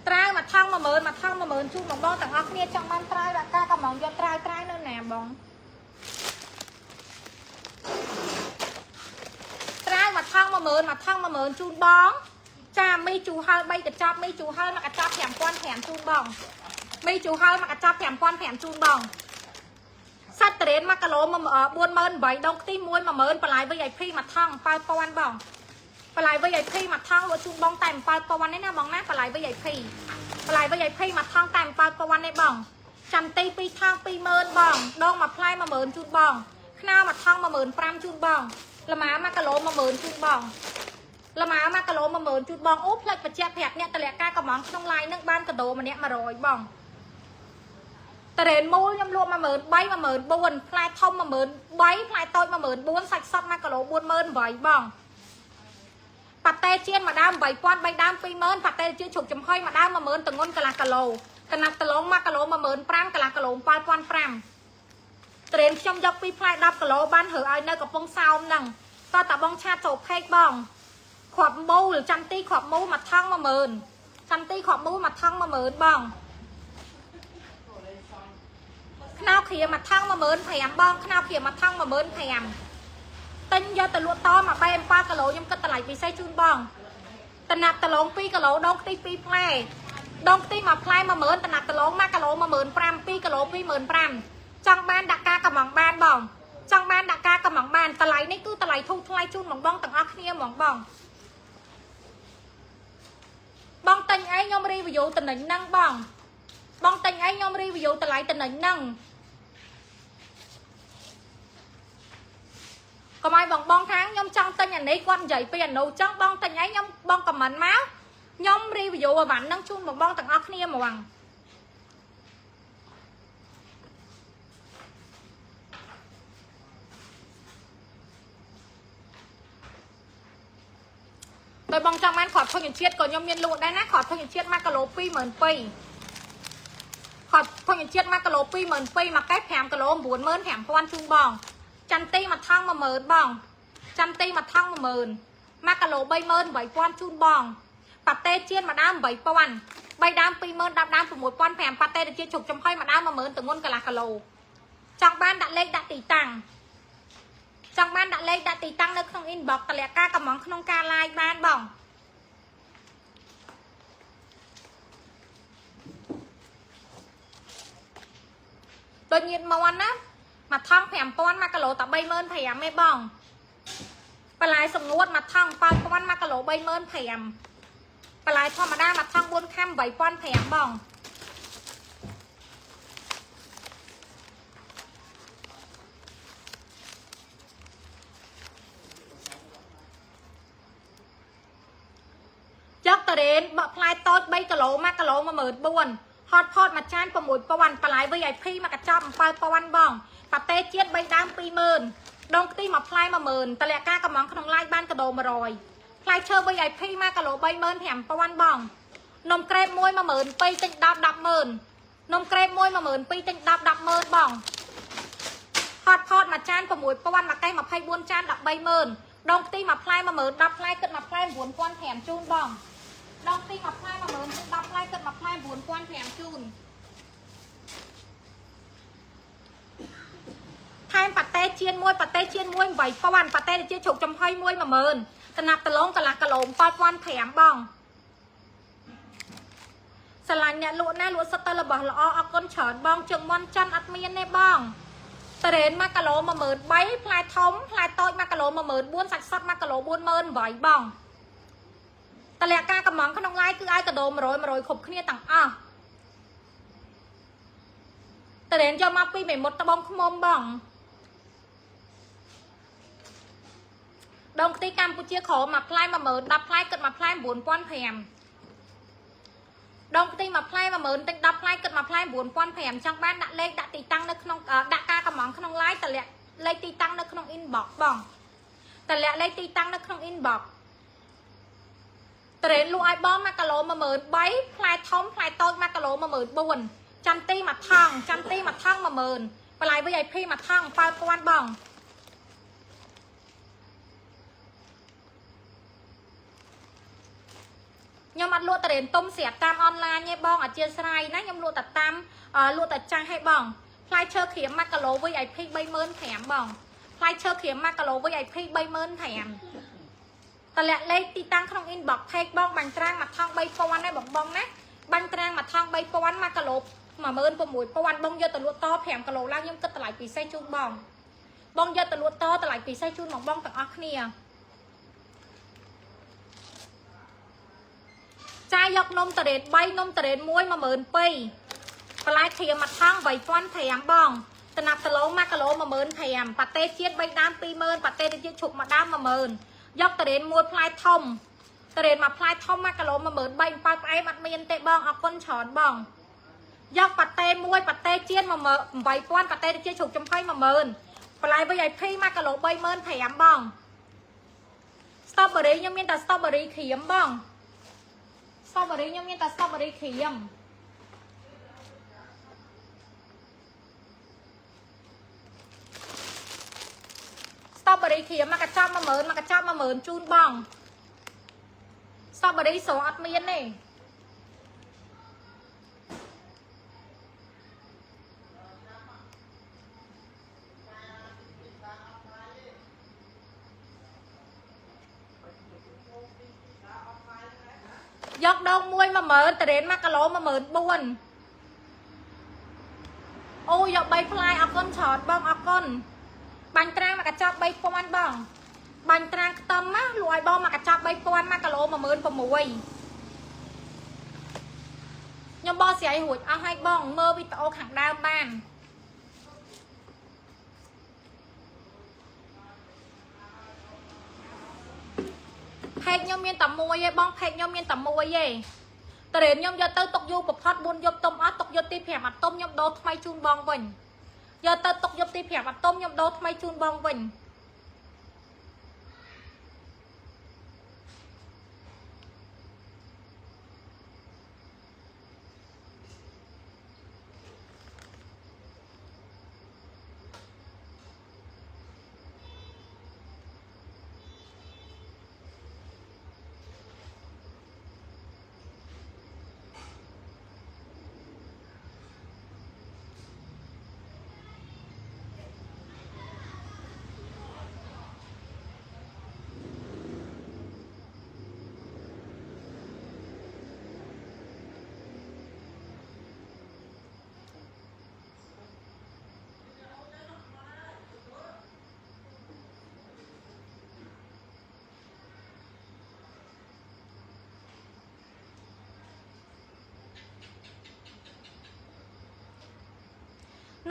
ត្រាវមួយថង់10000មួយថង់10000ជូនបងបងទាំងអស់គ្នាចង់បានត្រាវដាក់ការកំងយកត្រាវត្រាវនៅណាបង ត្រាវមួយថង់10000មួយថង់10000ជូនបង ចាមីជូហើ3កញ្ចប់មីជូហើមួយកញ្ចប់5500ជូនបងមីជូហើមួយកញ្ចប់5500ជូនបងសាច់តរេន1គីឡូ48000ដងខ្ទិះ1 10000បន្លែ VIP មួយថង់7000បងបន្លែ VIP មួយថង់លក់ជូនបងតែ7000ទេណាបងណាបន្លែ VIP បន្លែ VIP មួយថង់តែ7000ទេបងចាំទី2ថង់20000បងដងមួយផ្លែ10000ជូនបងខ្នោមួយថង់15000ជូនបងល្មា1គីឡូ10000ជូនបង ល្មើ1គីឡូ10000ជូនបងអូផ្លេចបញ្ជាក់ប្រាប់អ្នកតលាការកំងក្នុង line នឹងបានកដោម្នាក់100បងតរ៉េនមូលខ្ញុំលក់13000 14000ផ្លែធំ13000ផ្លែតូច14000សាច់សុទ្ធ1គីឡូ48000បងប៉ាតេជៀនមួយដើម8000 3ដើម20000ប៉ាតេជៀនជ្រូកចំហុយមួយដើម10000តងន់កន្លះគីឡូកណាត់តឡង1គីឡូ15000កន្លះគីឡូ7500ត្រេនខ្ញុំយកពីផ្លែ10គីឡូបានរើឲ្យនៅកំពង់សោមហ្នឹងតោះតាបងឆាតចូលផេកបង គ្រាប់មូលចាំទីគ្រាប់មូលមួយថង់10000ចាំទីគ្រាប់មូលមួយថង់10000បងខ្នោគ្រាមួយថង់15000បងខ្នោគ្រាមួយថង់15000ទិញយកទៅលក់តមកបែ7គីឡូខ្ញុំគិតតម្លៃពិសេសជូនបងតំណាប់ដលង2គីឡូដងខ្ទិះ2ផ្លែដងខ្ទិះមួយផ្លែ10000តំណាប់ដលង1គីឡូ15000 2គីឡូ25000ចង់បានដាក់ការកំងបានបងចង់បានដាក់ការកំងបានតម្លៃនេះគឺតម្លៃធូរថ្លៃជូនបងបងទាំងអស់គ្នាហ្មងបង បងទិញអីខ្ញុំ review តំណែងហ្នឹងបងបងទិញអីខ្ញុំ review តម្លៃតំណែងហ្នឹងកុំឲ្យបងបងខាងខ្ញុំចង់ទិញអានេះគាត់និយាយពីអានោះចង់បងទិញអីខ្ញុំបង comment មកខ្ញុំ review អីវ៉ាន់ហ្នឹងជូនបងបងទាំងអស់គ្នាហ្មង ដោយបងចង់បានគ្រាប់ធញ្ញជាតិក៏ខ្ញុំមានលក់ដែរណាគ្រាប់ធញ្ញជាតិ1គីឡូ22000គ្រាប់ធញ្ញជាតិ1គីឡូ22000មួយកេះ5គីឡូ95000ជូនបងចន្ទទីមួយថង10000បងចន្ទទីមួយថង10000 1គីឡូ38000ជូនបងប៉ាតេជាតិមួយដើម8000 3ដើម20000 10ដើម6500ប៉ាតេជាតិជ្រុកចំហុយមួយដើម10000ទងន់កន្លះគីឡូចង់បានដាក់លេខដាក់ទីតាំង ចង់បានដាក់លេខដាក់ទីតាំងនៅក្នុង inbox តម្លាក់ការកំងក្នុងការ live បានបងដូចញៀតមន់ណាមួយថង5000 1គីឡូតែ35000ឯងបងបន្លែសំងួតមួយថង7000 1គីឡូ35000បន្លែធម្មតាមួយថង4ខាំ8500បងចុកតារ៉េនបកផ្លែតូច3គីឡូ1គីឡូ14000ហត់ផតមួយចាន6000បន្លែ VIP មួយកញ្ចប់7000បងប៉ាតេជាតិ3ដើម20000ដងខ្ទិះមួយផ្លែ10000តម្លាក់ការកំងក្នុង live បានកដោ100ផ្លែឈើ VIP 1គីឡូ35000បងនំក្រេបមួយ12000ទិញ10 100,000នំក្រេបមួយ12000ទិញ10 100,000បងហត់ផតមួយចាន6000មួយកេះ24ចាន130,000ដងខ្ទិះមួយផ្លែ10000 10ផ្លែគិតមួយផ្លែ9500ជូនបង ដងទីមួយផ្លែ10000ទិញ10ផ្លែគិតមួយផ្លែ9500ជូនថែមប៉ាតេជៀនមួយប៉ាតេជៀនមួយ8000ប៉ាតេជាជ្រុកចំហុយមួយ10000តំណាប់ដលងកន្លះគីឡូ7500បងស្រឡាញ់អ្នកលក់ណាលក់សិតតែរបស់ល្អអរគុណច្រើនបងជើងមន់ចិនអត់មានទេបងតារ៉េន1គីឡូ13000ផ្លែធំផ្លែតូច1គីឡូ14000សាច់សុទ្ធ1គីឡូ48000បង តលាការកំងក្នុង live គឺឲ្យកដោ100 100គ្រប់គ្នាទាំងអស់តរេនយកមកពីមេមុតត្បូងឃ្មុំបងដងខ្ទិះកម្ពុជាក្រមមួយផ្លែ10000 10ផ្លែគិតមួយផ្លែ9500ដងខ្ទិះមួយផ្លែ10000ទិញ10ផ្លែគិតមួយផ្លែ9500ចង់បានដាក់លេខដាក់ទីតាំងនៅក្នុងដាក់ការកំងក្នុង live តលាក់លេខទីតាំងនៅក្នុង inbox បងតលាក់លេខទីតាំងនៅក្នុង inbox ត្រេនលក់ឲ្យបង1គីឡូ13000ផ្លែធំផ្លែតូច1គីឡូ14000ចាំទីមួយថងចាំទីមួយថង10000បន្លែ VIP មួយថង7000បងខ្ញុំអត់លក់ត្រេនទុំស្រាប់តាមអនឡាញទេបងអធិស្ឋានណាខ្ញុំលក់តែតាមលក់តែចាស់ឲ្យបងផ្លែឈើក្រៀម1គីឡូ VIP 35000បងផ្លែឈើក្រៀម1គីឡូ VIP 35000 តម្លាក់លេខទីតាំងក្នុង inbox page បងបាញ់ត្រាងមួយថង3000ដែរបងបងណាបាញ់ត្រាងមួយថង3000 1គីឡូ16000បងយកទៅលក់ត5គីឡូឡើងខ្ញុំគិតតម្លៃពិសេសជូនបងបងយកទៅលក់តតម្លៃពិសេសជូនបងបងទាំងអស់គ្នាចាយយកនំតារ៉េត3នំតារ៉េត1 12000បន្លែក្រៀមមួយថង8500បងតំណាប់ដឡូ1គីឡូ15000ប៉ាតេជាតិ3ដើម20000ប៉ាតេជាតិឈុកមួយដើម10000យកតារ៉េនមួយផ្លែធំតារ៉េនមួយផ្លែធំ1គីឡូ13000 7ផ្អែមអត់មានទេបងអរគុណច្រើនបងយកប៉ាតេមួយប៉ាតេជាតិ18000ប៉ាតេជាតិជ្រូកចំហុយ10000បន្លែ VIP 1គីឡូ35000បង Strawberry ខ្ញុំមានតែ strawberry ក្រៀមបង strawberry ខ្ញុំមានតែ strawberry ក្រៀម strawberry ក្រៀមមកកញ្ចប់10000មកកញ្ចប់10000ជូនបង strawberry ស្រអត់មានទេយកដងមួយ10000តរ៉េន1គីឡូ14000អូយក3ផ្លែអរគុណច្រើនបងអរគុណបាញ់ត្រាងមកកញ្ចប់3000បងបាញ់ត្រាងខ្ទឹមណាលក់ឲ្យបងមកកញ្ចប់3000 1គីឡូ16000 ខ្ញុំបកស្រាយរួចអស់ហើយបងមើលវីដេអូខាងដើមបាន page ខ្ញុំមានតែមួយឯងបង page ខ្ញុំមានតែមួយឯងតរេនខ្ញុំយកទៅទុកយូរបំផុត4យប់ទុំអត់ទុកយប់ទី5អត់ទុំខ្ញុំដូរថ្មីជូនបងវិញយកទៅទុកយប់ទី5អត់ទុំខ្ញុំដូរថ្មីជូនបងវិញ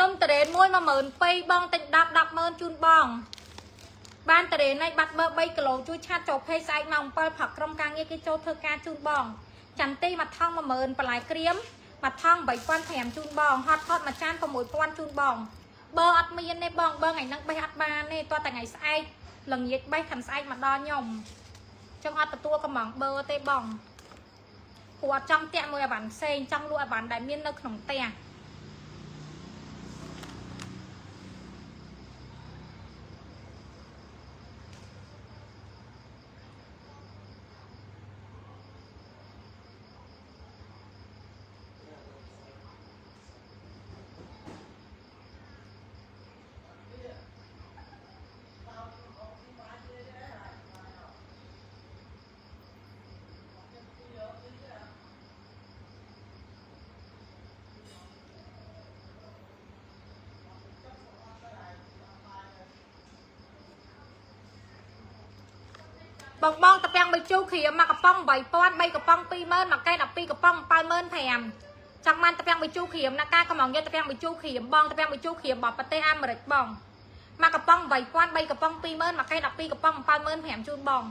នំតរេនមួយ12000បងទិញ10 100000ជូនបង បានតរេនឲ្យបាត់បើ3គីឡូជួយ chat ចូល page ស្អែកម៉ោង7ព្រឹកក្រុមការងារគេចូលធ្វើការជូនបងចន្ទីមួយថង10000បន្លែក្រៀមមួយថង8500ជូនបងហត់ហត់មួយចាន6000ជូនបងបើអត់មានទេបងបើថ្ងៃហ្នឹងបេះអត់បានទេតោះតែថ្ងៃស្អែកល្ងាចបេះខាងស្អែកមកដល់ខ្ញុំចង់អត់ទទួលកំងបើទេបងព្រោះអត់ចង់តាក់មួយអាវ៉ាន់ផ្សេងចង់លក់អាវ៉ាន់ដែលមាននៅក្នុងផ្ទះ បងបងតាពាំងបាយជូរគ្រាមកកំប៉ុង8000 3កំប៉ុង20000មួយកែ12កំប៉ុង75000ចង់បានតាពាំងបាយជូរគ្រាមណាការកំងយកតាពាំងបាយជូរគ្រាមបងតាពាំងបាយជូរគ្រាមរបស់ប្រទេសអាមេរិកបងមកកំប៉ុង8000 3កំប៉ុង20000មួយកែ12កំប៉ុង75000ជូនបង